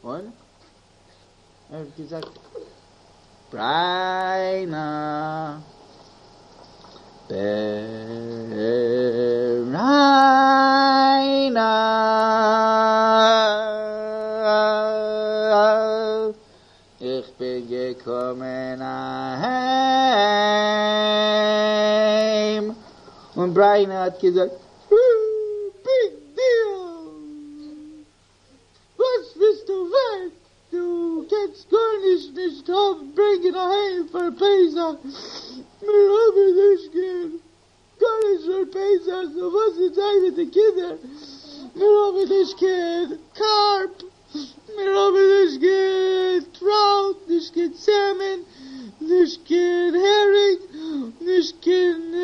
און ער האט געזאגט, בריינא, בריינא, איך בין געקומען אהיים. און בריינא האט געזאגט, ביג דיעל! וואס ביסטו ווערט? דו קענסט גארנישט נישט האבן ברענגען אהיים פאר פסח, מיר האבן נישט קיין גארנישט פאר פסח, סאו וואס וועט זיין מיט די קינדער? מיר האבן נישט קיין קארפ, מיר האבן נישט קיין טראוט, נישט קיין סעמאן, נישט קיין הערינג, נישט קיין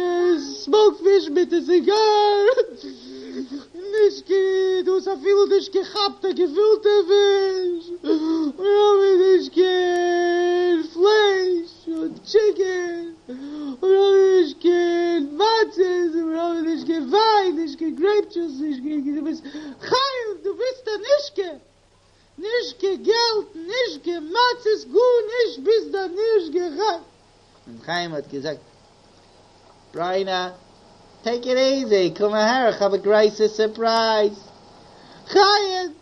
סמאוק פיש מיט א סיגאר, נישט קיין, דו האסט אפילו נישט געכאפט א געפילטע פיש, מיר האבן נישט קיין פלייש און טשיקען, מיר האבן נישט קיין מצות, מיר האבן נישט קיין וויין, נישט קיין גרעיפ דזשוס, נישט קיין, דו ביסט חיים, דו ביסט א נישקע! נישט קיין געלט, נישט קיין מצות, גארנישט, ביסט א נישט און חיים האט געזאגט, בריינא, טעיק איט איזי, קום אהער, איך האב א גרויסע סורפרייז. חיים!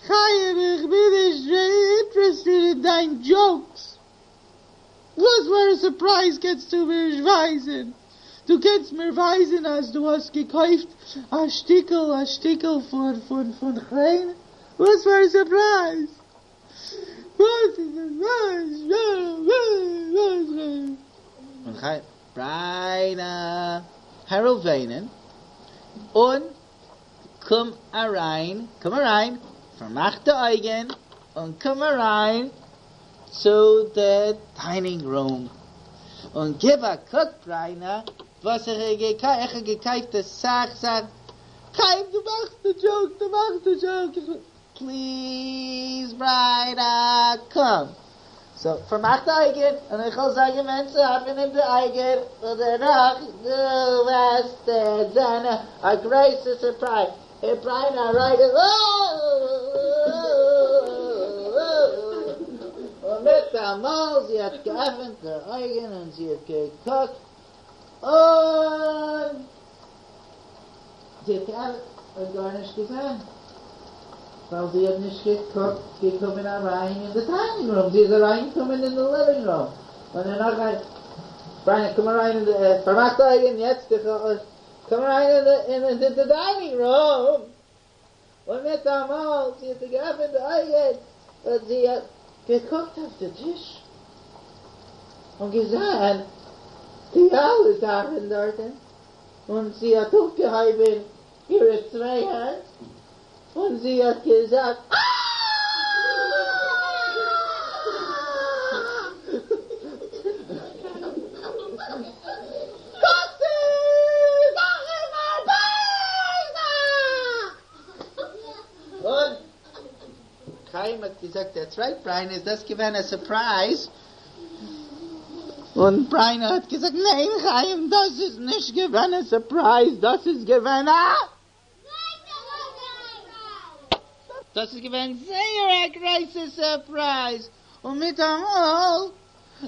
חיים, איך בין נישט אינטערעסטעד אין דיין דזשאוקס. וואס פאר א סורפרייז קענסטו מיר נישט ווייזען? דו קענסט מיר ווייזען אז דו האסט געקויפט א שטיקל א שטיקל פון פון פון כריין? וואס פאר א סורפרייז? וואס איז עס? וואס? און חיים, בריינא, הער אויף וויינען און קום אריין, קום אריין, פארמאך די אויגען און קום אריין צו די דיינינג רום און גיב א קוק בריינא וואס איך האב געקויפט, איך האב געקויפט אסאך זאכן, חיים דו מאכסט א דזשאוק, דו מאכסט א דזשאוק, פליז בריינא קום, סאו פארמאך די אויגן און איך וועל זאגן ווען צו עפענען די אויגן און דערנאך דו וועסט זען א גרויסע סורפרייז. און בריינא אריין און מיטאמאל זי האט געעפנט די אויגן און זי האט געקוקט און זי האט געעפנט און גארנישט געזען ווייל זי האט נישט געקוקט געקומען אריין אין די דיינינג רום זי איז אריינגעקומען אין די ליווינג רום און דערנאך בריינא קום אריין אין די פארמאך די אויגן יעצט קום אריין אין די דיינינג רום, און מיטאמאל זי האט געעפנט די אויגן און זי האט געקוקט אויף די טיש און געזען די אלע זאכן דארטן, און זי האט אויפגעהויבן אירע צוויי הענט און זי האט געזאגט אה! דאס איז זאכן פאר פסח! און חיים האט געזאגט דעטס רייט בריינא איז דאס געווען א סורפרייז? און בריינע האט געזאגט, ניין חיים, דאס איז נישט געווען א סורפרייז, דאס איז געווען א. דאס איז געווען זייער א גרויסע סורפרייז, און מיטאמאל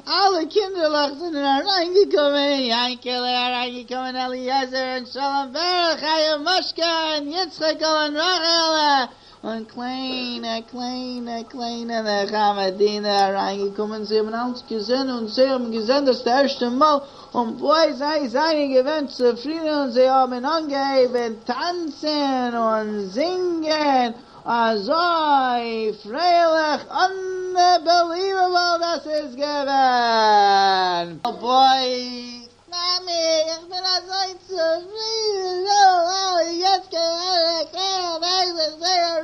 אלע קינדערלעך זענען אריינגעקומען, יענקעלע אריינגעקומען, אליעזר און שלום בער, חיה מושקא און יצחק'ל און רחל'ע, און קליינע קליינע קליינע נחמה דינה אריינגעקומען, זיי האבן אלץ געזען און זיי האבן געזען דאס די ערשטע מאל, און בוי זיי זענען געווען צופרידן און זיי האבן אנגעהויבן טאנצן און זינגען אזוי פרייליך, אנבעליוועבל דאס איז געווען! בוי מאמי, איך בין אזוי צופרידן, יעצט קען איך זייער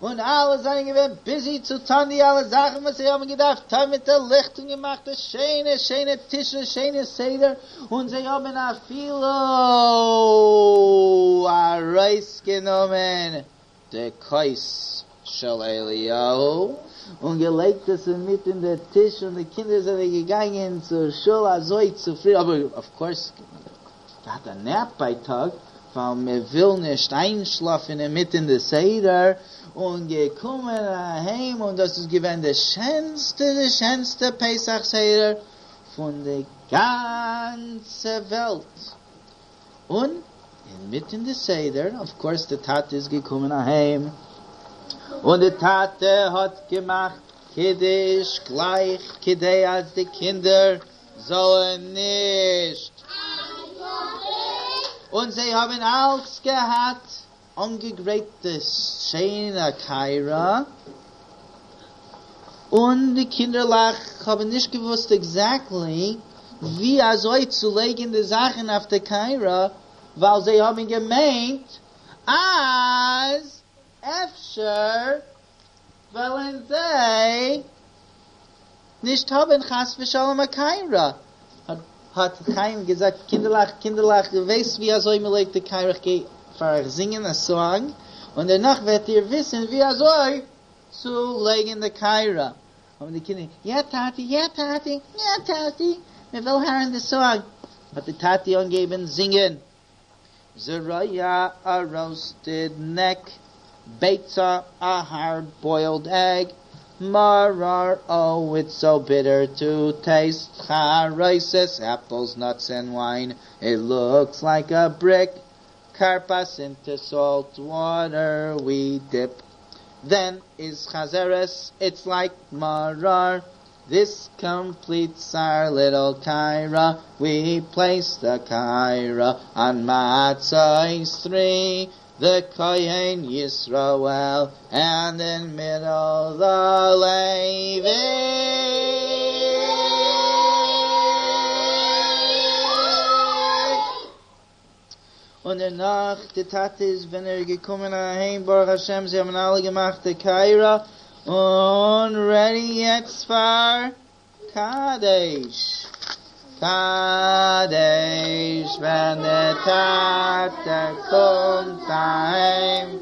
און אלע זענען געווען ביזי צו טון די אלע זאכן וואס זיי האבן געדארפט טון מיט די ליכט און געמאכט א שיינע שיינע טיש א שיינע סדר און זיי האבן אפילו ארויסגענומען די כוס של אליהו און געלייגט עס אינמיטן די טיש און די קינדער זענען געגאנגען צו שול אזוי צופרידן, אבער אוו קאורס געהאט א נעפ בייטאג ווייל מען וויל נישט איינשלאפן אינמיטן די סדר, און געקומען אהיים און דאס איז געווען די שענסטע די שענסטע פסח סדר פון די גאנצע וועלט. און אינמיטן די סדר, אוו קאורס די טאטע איז געקומען אהיים, און די טאטע האט געמאכט קידוש גלייך כדי אז די קינדער זאלן נישט, און זיי האבן אלץ געהאט אנגעגרייט די שיינע קערה, און די קינדערלעך האבן נישט געוואוסט עקזעקטלי ווי אזוי צו לייגן די זאכן אויף די קערה, ווייל זיי האבן געמיינט אז אפשר וועלן זיי נישט האבן חס ושלום א קערה. האט חיים געזאגט, קינדערלעך, קינדערלעך, איר ווייסט ווי אזוי מען לייגט די קערה, איך גיי פאר אייך זינגען א סאנג, און דערנאך וועט איר וויסן ווי אזוי צו לייגן די קערה. האבן די קינדער, יא טאטי, יא טאטי, יא טאטי, מען וויל הערן די סאנג. האט די טאטי אנגעהויבן זינגען, זרוע א ראוסטעד נעק, ביצה א הארד בוילד עג, מרור oh איטס סאו ביטער טו טעיסט, חרוסת עפלס נאטס ענד וויין, איט לוקס לייק א בריק, כרפס אינטו סאלט וואטער ווי דיפ, דען איז חזרת איטס לייק מרור, דיס קאמפליטס אר ליטל קערה, ווי פלעיס די קערה אן מצות טרי, די כהן ישראל ענד אין מידל די לוי. און דערנאך די טאטע איז ווען ער איז געקומען אהיים ברוך השם זיי האבן אלע געמאכט די קערה און רעדי יעצט פאר קדש קדש ווען די טאטע קומט אהיים.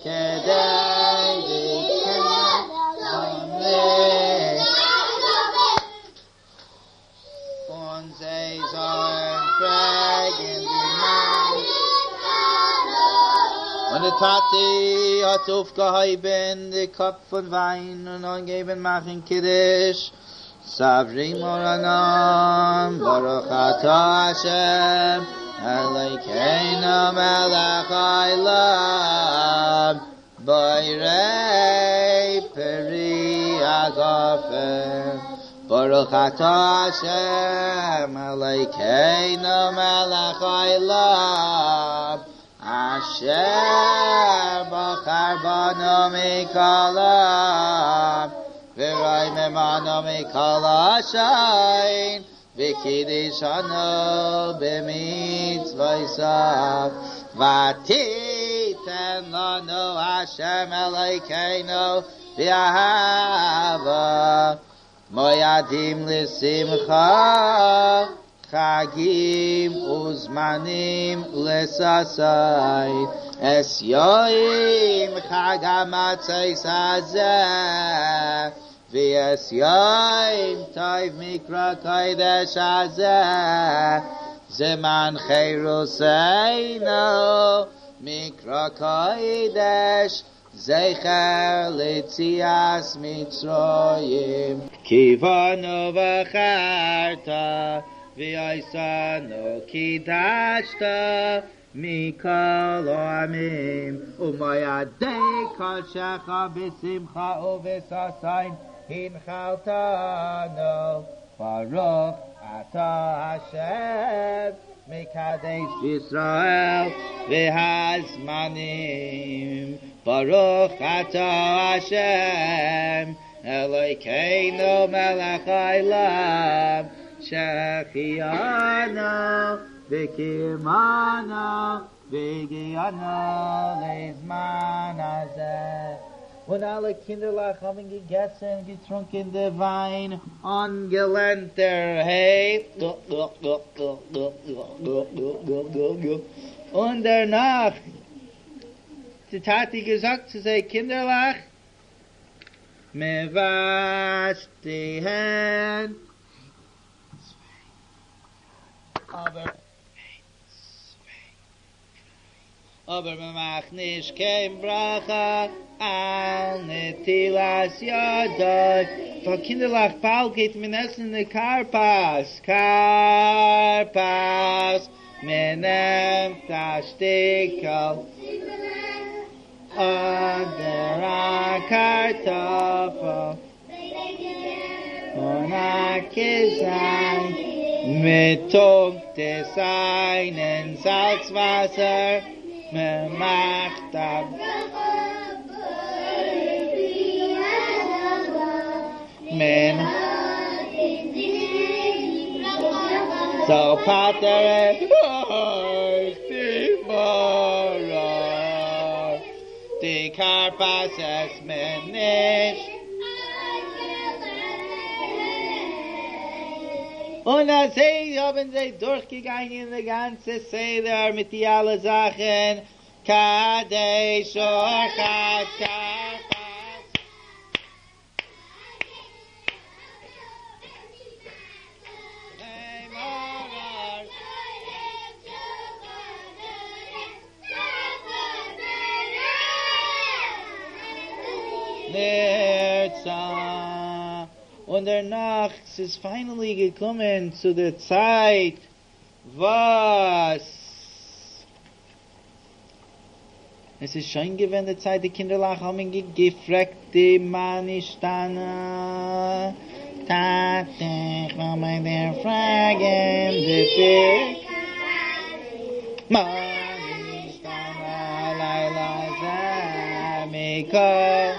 כדי די קינדער זאלן נישט און זיי זאלן פרעגן די מאמע. און די טאטע האט אויפגעהויבן די קאפ פון וויין און אנגעהויבן מאכן קידוש, סברי מרנן ברוך אתה ה' אלוקינו מלך העולם בורא פרי הגפן ברוך אתה ה' אלוקינו מלך העולם אשר בחר בנו מכל העם ורוממנו מכל לשון וקידשנו במצוותיו ותיתן לנו השם אלוקינו באהבה מועדים לשמחה חגים וזמנים לששון. את יום חג המצות הזה ואת יום טוב מקרא קודש הזה זמן חירותנו מקרא קודש זכר ליציאת מצרים. כי בנו בחרת ואותנו קידשת מכל העמים ומועדי קדשך בשמחה ובששון הנחלתנו ברוך אתה השם מקדש ישראל והזמנים ברוך אתה השם אלוקינו מלך העולם שהחיינו וקיימנו והגיענו לזמן הזה. און אלע קינדערלעך האבן געגעסן, געטרונקען די וויין אנגעלענטערהייט, און דערנאך די טאטע געזאגט צו זיי, קינדערלעך, מען וואשט די הענט, אבער אבער מען מאכט נישט קיין ברכה על נטילת ידיים, ווייל קינדערלעך באלד גייט מען עסן די כרפס, כרפס, מען נעמט א שטיקל אדער א קארטאפל און א כזית, מען טונקט עס איין אין זאלץ וואסער, מען מאכט א מען זאל פטר'ן אויך די מרור, די כרפס עסט מען נישט. און אזוי האבן זיי דורכגעגאנגען די גאנצע סדר מיט די אלע זאכן, קדש ורחץ כרפס. און דערנאך ס'איז פיינעלי געקומען צו די צייט וואס עס איז שוין געווען די צייט די קינדערלעך האבן געפרעגט די מה נשתנה, טאטע איך וויל ביי דיר פרעגן די פיק מה נשתנה הלילה הזה מכל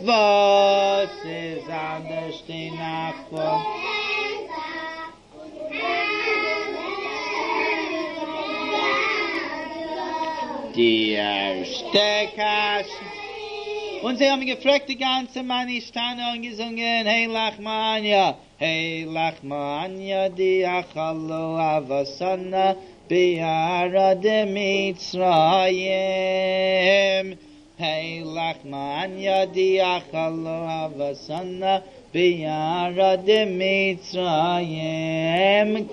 וואס איז אנדערש די נאכט פון. די ערשטע קשיא, און זיי האבן געפרעגט די גאנצע מה נשתנה און געזונגען הא לחמא עניא, הא לחמא עניא די אכלו אבהתנא ביארא דמצרים, הא לחמא עניא די אכלו אבהתנא ביארא דמצרים,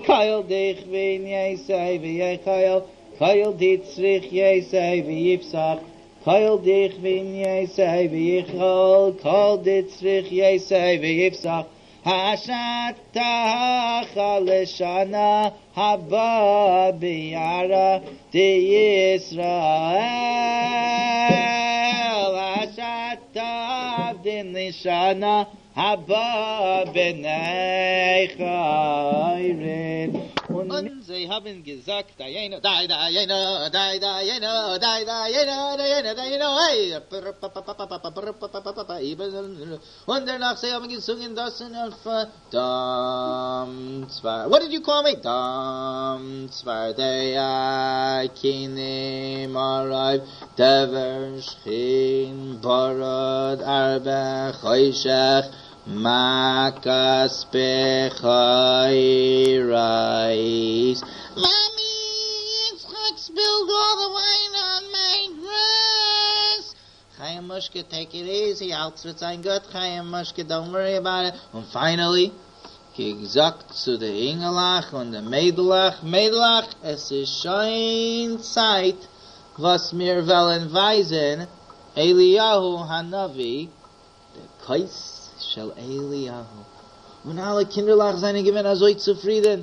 כל דכפין ייתי וייכול, כל דצריך ייתי ויפסח, כל דכפין ייתי וייכול, כל דצריך ייתי ויפסח, השתא הכא לשנה הבאה ביארא דישראל, השתא עבדין לשנה הבאה בני חורין. און זיי האבן געזאגט דיינו דיי דיינו דיי דיינו דיי דיינו דיינו דיינו היי און דערנאך זיי האבן געזונגען דאס און אויף דם צפרדע וואט דיד יו קאל מי? דם צפרדע כינים ערוב דבר שחין ברד ארבה חושך מכת בכורות. מאמי! יצחק'ס בילד! spilled all the wine on my dress. Chaim Mushka, take it easy, אלץ וועט זיין גוט, Chaim Mushka, don't worry about it. און finally, געזאגט צו די אינגעלעך און די מיידלעך, מיידלעך, עס איז שוין צייט וואס מיר וועלן ווייזן אליהו הנביא די כוס של אליהו. און אלע קינדערלעך זענען געווען אזוי צופרידן,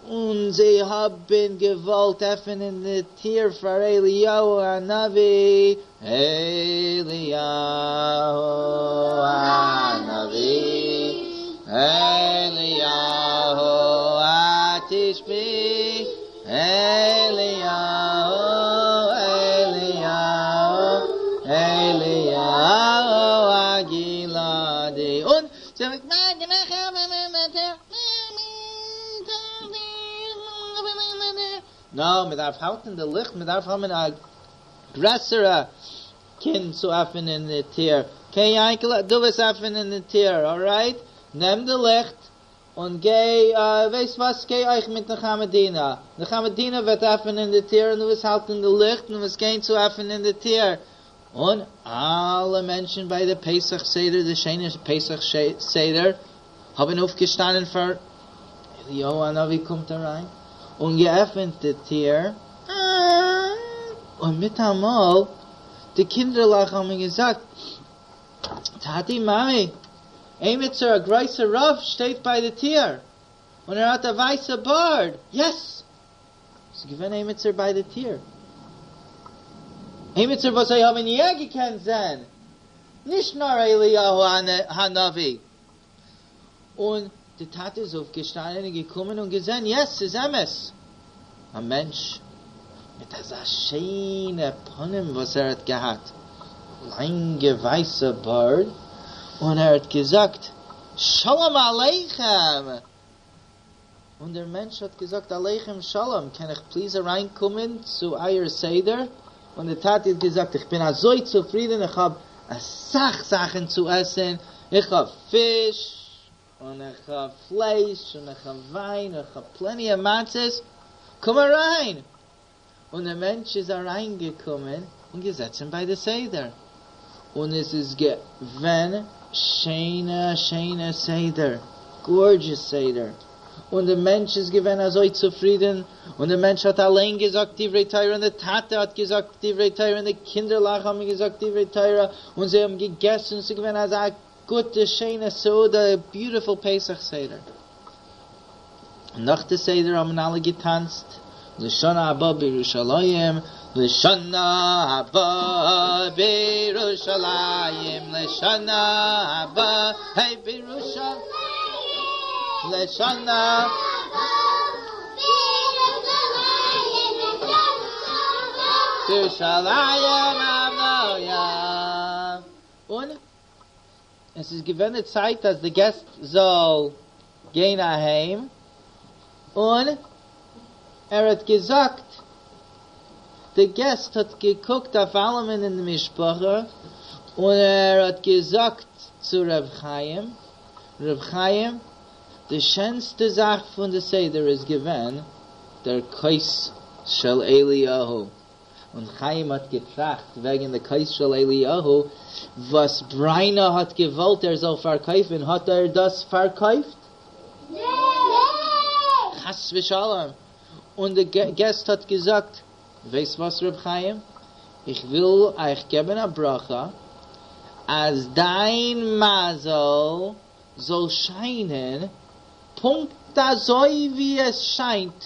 און זיי האבן געוואלט עפענען די טיר פאר אליהו הנביא, אליהו הנביא, אליהו התשבי, אליהו, אליהו, אליהו הגלעדי, און זיי נאר מען דארף האלטן די ליכט, מען דארף האבן א גרעסערע קינד צו עפענען די טיר, אקעי יענקעלע דו וועסט עפענען די טיר, אלרייט, נעם די ליכט און גיי, ווייסט וואס, גיי אויך מיט נחמה דינה, נחמה דינה וועט עפענען די טיר און דו וועסט האלטן די ליכט און דו וועסט גיין צו עפענען די טיר, און אלע מענטשן ביי די פסח סדר, די שיינע פסח סדר, האבן אויפגעשטאנען פאר אליהו הנביא קומט אריין און געעפענט די טיר, און מיטאמאל די קינדערלעך האבן געזאגט, טאטי מאמי, עימיצער א גרויסער רב שטייט ביי די טיר, און ער האט א ווייסע בארד, יעס! ס'איז געווען עימיצער ביי די טיר, עימיצער וואס זיי האבן יא געקענט זען, נישט נאר אליהו הנביא. און די טאטע איז אויפגעשטאנען און געקומען און געזען, יעס, ס'איז אמת! א מענטש מיט אזא שיינע פנים וואס ער האט געהאט, לאנגע ווייסע בארד, און ער האט געזאגט, שלום עליכם! און דער מענטש האט געזאגט, עליכם שלום, קען איך פליז אריינקומען צו אייער סדר? און דער טאטע האט געזאגט, איך בין אזוי צופרידען, איך האב אסאך זאכן צו עסן, איך האב פיש, און איך האב פלייש, און איך האב וויין, און איך האב פלענטי אוו מצות, קום אריין! און דער מענטש איז אריינגעקומען און געזעצן ביי די סדר, און עס איז געווען שיינע שיינע סדר, גארדזשעס סדר, און דער מענטש איז געווען אזוי צופרידן, און דער מענטש האט אליין געזאגט דברי תורה, און דער טאטע האט געזאגט דברי תורה, און די קינדערלעך האבן געזאגט דברי תורה, און זיי האבן געגעסן, ס'איז געווען אזא גוטע שיינע סעודה, ביוטיפול פסח סדר. נאך די סדר האבן אלע געטאנצט לשנה הבאה בירושלים, לשנה הבאה בירושלים, לשנה הבאה היי בירושלים, לשנה בירושלים הבנויה. און עס איז געווען די צייט אז די געסט זאל גיין אהיים, און ער האט געזאגט, די געסט האט געקוקט אויף אלעמען אין די משפחה, און ער האט געזאגט צו ר' חיים, ר' חיים, די שענסטע זאך פון די סדר איז געווען דער כוס של אליהו. און חיים האט געטראכט וועגן די כוס של אליהו וואס בריינא האט געוואלט ער זאל פארקויפן, האט ער דאס פארקויפט? חס ושלום! און די געסט האט געזאגט, ווייסט וואס ר' חיים, איך וויל אייך געבן א ברכה אז דיין מזל זאל שיינען פונקט אזוי ווי עס שיינט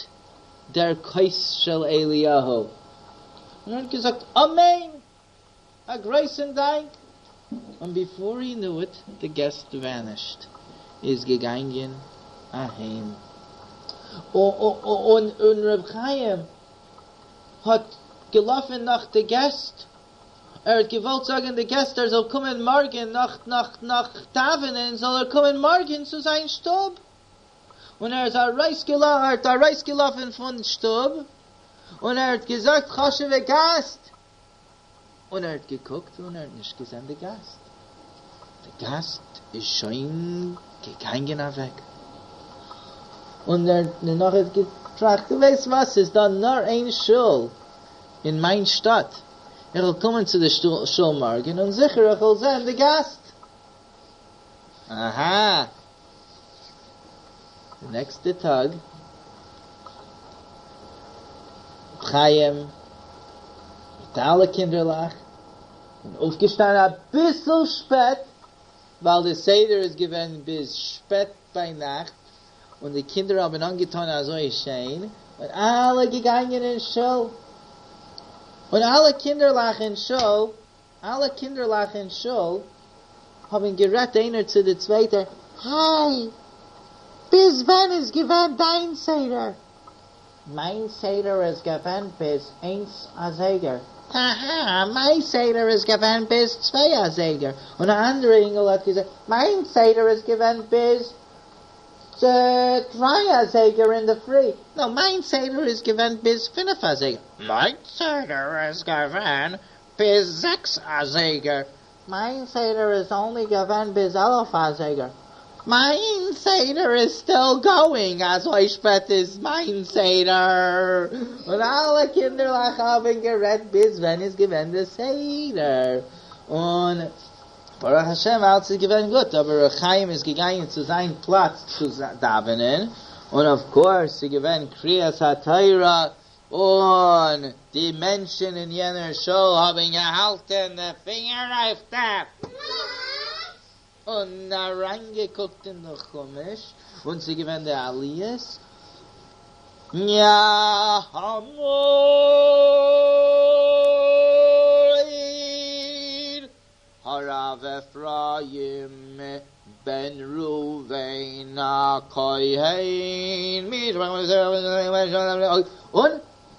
דער כוס של אליהו, און ער האט געזאגט אמן! א גרויסן דאנק! און ביפאר הי ניו איט, די געסט ווענישט, איז געגאנגען אהיים, און ר' חיים האט געלאפן נאך די געסט, ער האט געוואלט זאגן די געסט ער זאל קומען מארגן נאך נאך נאך דאווענען זאל ער קומען מארגן צו זיין שטוב. און ער איז ארויסגעלאפן, ער האט ארויסגעלאפן פון שטוב, און ער האט געזאגט, חשוב'ע גאסט! און ער האט געקוקט און ער האט נישט געזען די גאסט, די גאסט איז שוין געגאנגען אוועק, און ער האט דערנאך געטראכט, דו ווייסט וואס, ס'איז דא נאר איין שול. אין מיין שטאט, איך וועל קומען צו די שול מארגן און זיכער איך וועל זען די גאסט. אהא. די נעקסטע טאג ר' חיים מיט אלע קינדערלעך און אויפגעשטאנען אביסל שפעט ווייל די סדר איז געווען ביז שפעט ביינאכט און די קינדער האבן אנגעטון אזוי שיין און אלע געגאנגען אין שול און אלע קינדערלעך אין שול אלע קינדערלעך אין שול האבן גערעדט איינער צו די צווייטע, היי! ביז ווען איז געווען דיין סדר? מיין סדר איז געווען ביז איינס אזייגער. האהא, מיין סדר איז געווען ביז צוויי אזייגער. און א אנדערע אינגעל האט געזאגט, מיין סדר איז געווען ביז דריי אזייגער אינדערפרי. נא, מיין סדר איז געווען ביז פינף אזייגער. מיין סדר איז געווען ביז זעקס אזייגער. מיין סדר איז אנלי געווען ביז 11 אזייגער. מיין סדר איז סטיל גאוינג, אזוי שפעט איז מיין סדר. און אלע קינדערלעך האבן גערעדט ביז ווען איז געווען די סדר. און ברוך השם אלץ איז געווען גוט, אבער ר' חיים איז געגאנגען צו זיין פלאץ צו דאווענען, און אוו קאורס ס'איז געווען קריאת התורה און די מענטשן אין יענער שול האבן געהאלטן די פינגער אויף דעם און אריינגעקוקט אין די חומש, און ס'איז געווען די עליות, יעמוד הרב אפרים בן ראובן הכהן און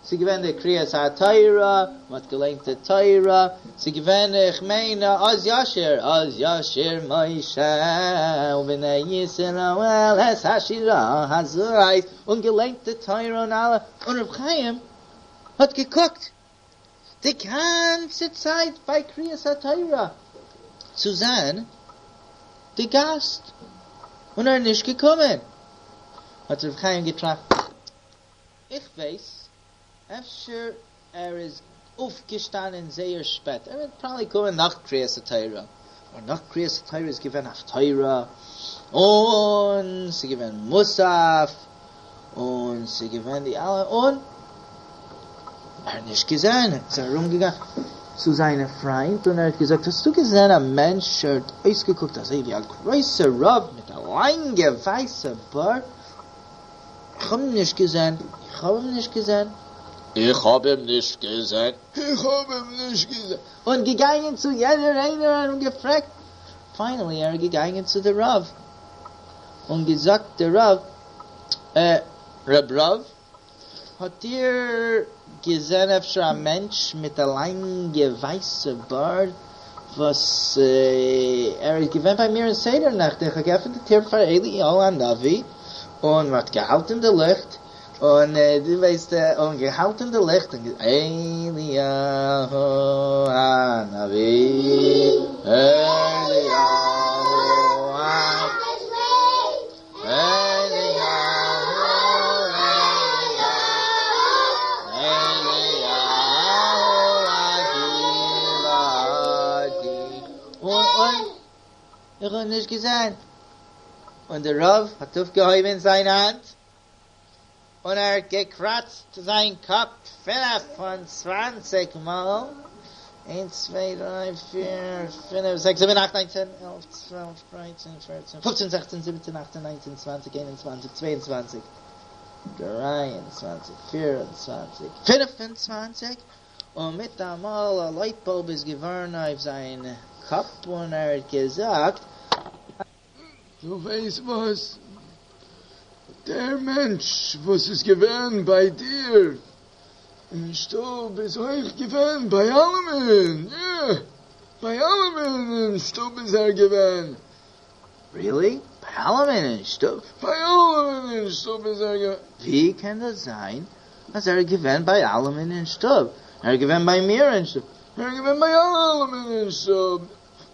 ס'איז געווען די קריאת התורה, מ'האט געליינט די תורה, ס'איז געווען איך מיין אז ישיר אז ישיר משה ובני ישראל את השירה הזאת, און געליינט די תורה און אלע, און ר' חיים האט געקוקט די גאנצע צייט ביי קריאת התורה צו זען די גאסט, און ער איז נישט געקומען, האט ר' חיים געטראכט, איך ווייס, אפשר ער איז אויפגעשטאנען זייער שפעט, ער וועט פראבעלי קומען נאך קריאת התורה, און נאך קריאת התורה איז געווען הפטורה, און ס'איז געווען מוסף, און ס'איז געווען די אלע, און ער האט נישט געזען, איז ער ארום געגאנגען צו זיינע פריינט און ער האט געזאגט, האסטו געזען א מענטש, ער האט אויסגעקוקט אזוי ווי א גרויסע רב מיט א לאנגע ווייסע בארד, איך האב אים נישט געזען, איך האב אים נישט געזען. איך האב אים נישט געזען. איך האב אים נישט געזען. און געגאנגען צו יעדער איינער און געפרעגט, פיינעלי ער איז געגאנגען צו די רב און געזאגט די רב, אה, רב רב, האט איר געזען אפשר א מענטש מיט א לאנגע ווייסע בארד וואס ער איז געווען ביי מיר אין סדר נעכטן, איך האב געעפנט די טיר פאר אליהו הנביא און מען האט געהאלטן די ליכט און דו ווייסט און געהאלטן די ליכט און אליהו הנביא אליהו איך האב נישט געזען. און דער רב האט אויפגעהויבן זיין האנט און ער האט געקראצט זיין קאפ 25 מאל, איינס צוויי דריי פיר פינף זעקס זיבן אכט ניין צען עלף צוועלף דרייצן פערצן פופצן זעכצן זיבעצן אכצן ניינצן צוואנציג איין און צוואנציג צוויי און צוואנציג דריי און צוואנציג פיר און צוואנציג פינף און צוואנציג, און מיטאמאל א לייט באלב איז געווארן אויף זיין קאפ און ער האט געזאגט. דו ווייסט וואס? דער מענטש וואס איז געווען ביי דיר אין שטוב איז אויך געווען ביי אלעמען, יא, ביי אלעמען אין שטוב איז ער געווען. ריעלי? ביי אלעמען אין שטוב? ביי אלעמען אין שטוב איז ער געווען. ווי קען דאס זיין אז ער איז געווען ביי אלעמען אין שטוב? ער איז געווען ביי מיר אין שטוב. ער איז געווען ביי אלעמען אין שטוב.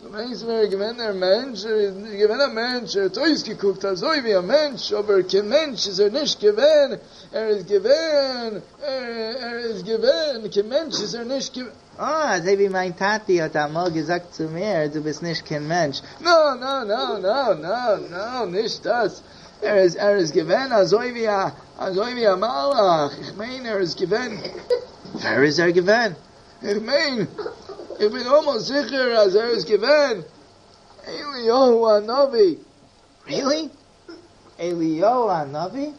דו מיינסט ווער איז געווען דער מענטש? ער איז נישט געווען א מענטש, ער האט אויסגעקוקט אזוי ווי א מענטש, אבער קיין מענטש איז ער נישט געווען, ער איז געווען, ער איז געווען, קיין מענטש איז ער נישט געווען. אה, אזוי ווי מיין טאטי האט אמאל געזאגט צו מיר, דו ביסט נישט קיין מענטש. נא נא נא נא נא נא, נישט דאס, ער איז ער איז געווען אזוי ווי א אזוי ווי א מלאך, איך מיין ער איז געווען. ווער איז ער געווען? איך מיין, איך בין אלמאסט זיכער אז ער איז געווען אליהו הנביא. ריעלי? אליהו הנביא?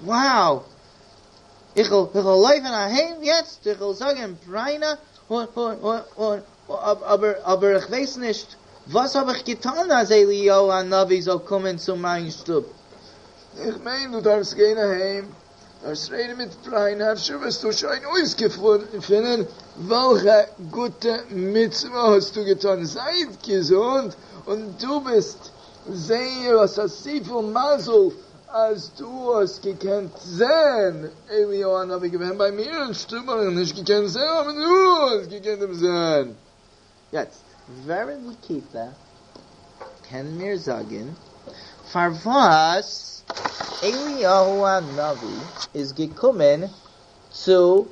Wow! איך וועל איך וועל לויפן אהיים יעצט, איך וועל זאגן בריינא, און און און און אבער אבער איך ווייס נישט וואס האב איך געטאן אז אליהו הנביא זאל קומען צו מיין שטוב. איך מיין דו דארפסט גיין אהיים דארפסט רעדן מיט בריינא, אפשר וועסטו שוין אויסגעפינען וועלכע גוטע מצוה האסטו געטון, זיי געזונט, און דו ביסט זייער האסט אזויפיל מזל אז דו האסט געקענט זען אליהו הנביא געווען ביי מיר אין שטוב האב איך נישט געקענט זען אבער דו האסט געקענט אים זען. יעצט ווער אין די כיתה קען מיר זאגן פארוואס אליהו הנביא איז געקומען צו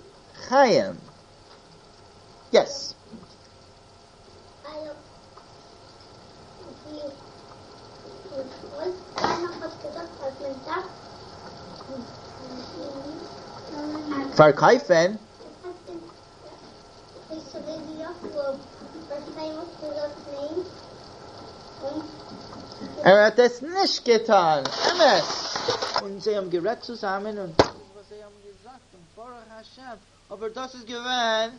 חיים? יעס. פארקויפן? ער האט עס נישט געטאן, אמת! און זיי האבן גערעדט צוזאמען און דאס איז וואס זיי האבן געזאגט און ברוך השם, אבער דאס איז געווען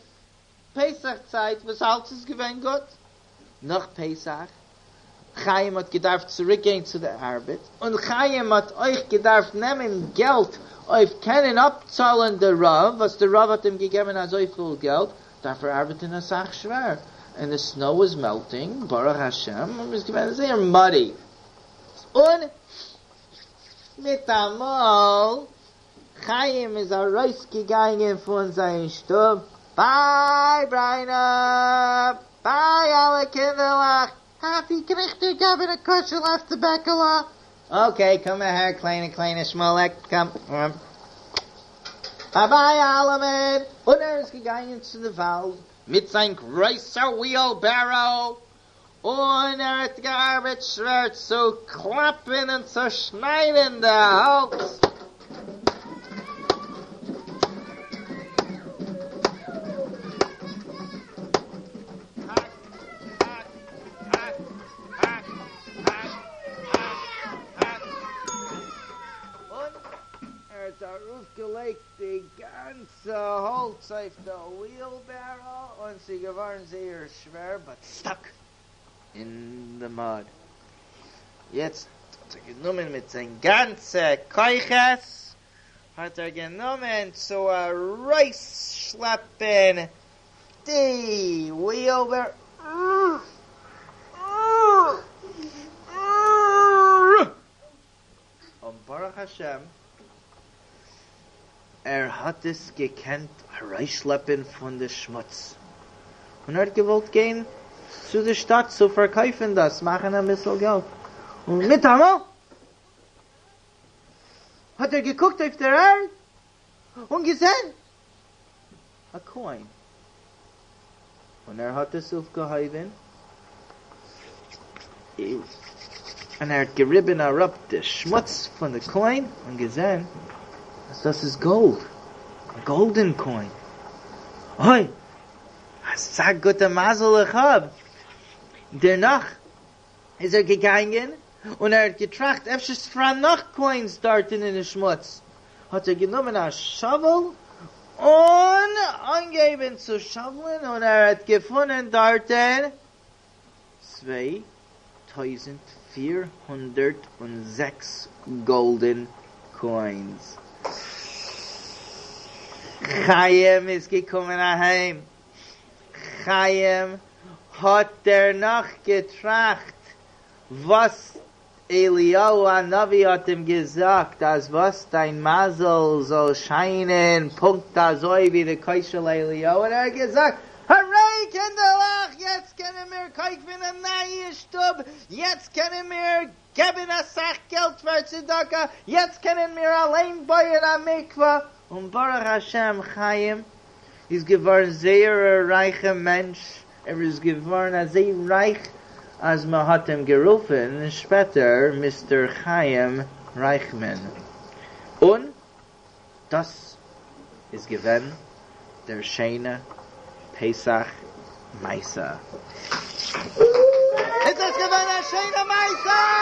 פסח צייט וואס אלץ איז געווען גוט. נאך פסח, חיים האט געדארפט צוריק גיין צו די ארבעט, און חיים האט אויך געדארפט נעמען געלט אויף קענען אפצאלען די רב, וואס די רב האט אים געגעבען אזויפיל געלט, דארף ער ארבעטען אסאך שווער, און די סנאו וואס מעלטינג, ברוך השם, און איז געווען זייער מאדי, און מיטאמאל חיים איז ארויסגעגאנגען פון זיין שטוב, ביי בריינא! ביי אלע קינדערלעך! טאטי, קען איך דיר געבן א קושל אויף די בעקעלע? אקעי, קום אהער קליינע קליינע שמואליק, קום. ביי ביי אלעמען! און ער איז געגאנגען צו די וואלד מיט זיין גרויסע וויעלבעראו, און ער האט געארבעט שווער צו קלאפן און צו שניידן די האלץ. האק, האק, האק, האק, האק, האק, האק. און ער האט ארויפגעלייגט די גאנצע האלץ אויף די ווילבערא און ס'איז געווארן זייער שווער באט סטאק אין די מאד. יעצט האט ער גענומען מיט זיין גאנצע כוחות האט ער גענומען צו ארויסשלעפן די ווילבערא. און ברוך השם ער האט עס געקענט ארויסשלעפן פון די שמוץ, און ער האט געוואלט גיין צו די שטאט צו פארקויפן דאס, מאכן אביסל געלט, און מיטאמאל האט ער געקוקט אויף דער ערד און געזען א קוין, און ער האט עס אויפגעהויבן, און ער האט געריבן אראפ די שמוץ פון די קוין, און געזען אז דאס איז גאלד, א גאלדען קוין, אוי, אזא גוטע מזל איך האב! דערנאך איז ער געגאנגען און ער האט געטראכט אפשר איז פאראן נאך קוינס דארטן אין די שמוץ, האט ער גענומען א שאוועל און אנגעהויבן צו שאוולען און ער האט געפונען דארטן 2406 גאלדען קוינס. חיים איז געקומען אהיים. חיים האט דערנאך געטראכט וואס אליהו הנביא האט אים געזאגט אז וואס דיין מזל זאל שיינען פונקט אזוי ווי די כוס של אליהו און ער האט געזאגט הורעי! קינדערלעך, יעצט קענען מיר קויפן א נייע שטוב, יעצט קענען מיר געבן אסאך געלט פאר צדקה, יעצט קענען מיר אליין בויען א מקווה, און ברוך השם חיים איז געווארן זייער א רייכע מענטש, ער איז געווארן אזוי רייך אז מען האט אים גערופן שפעטער מיסטער חיים רייכמאן, און דאס איז געווען דער שיינע פסח מעשה. איז דאס געווען א שיינע מעשה?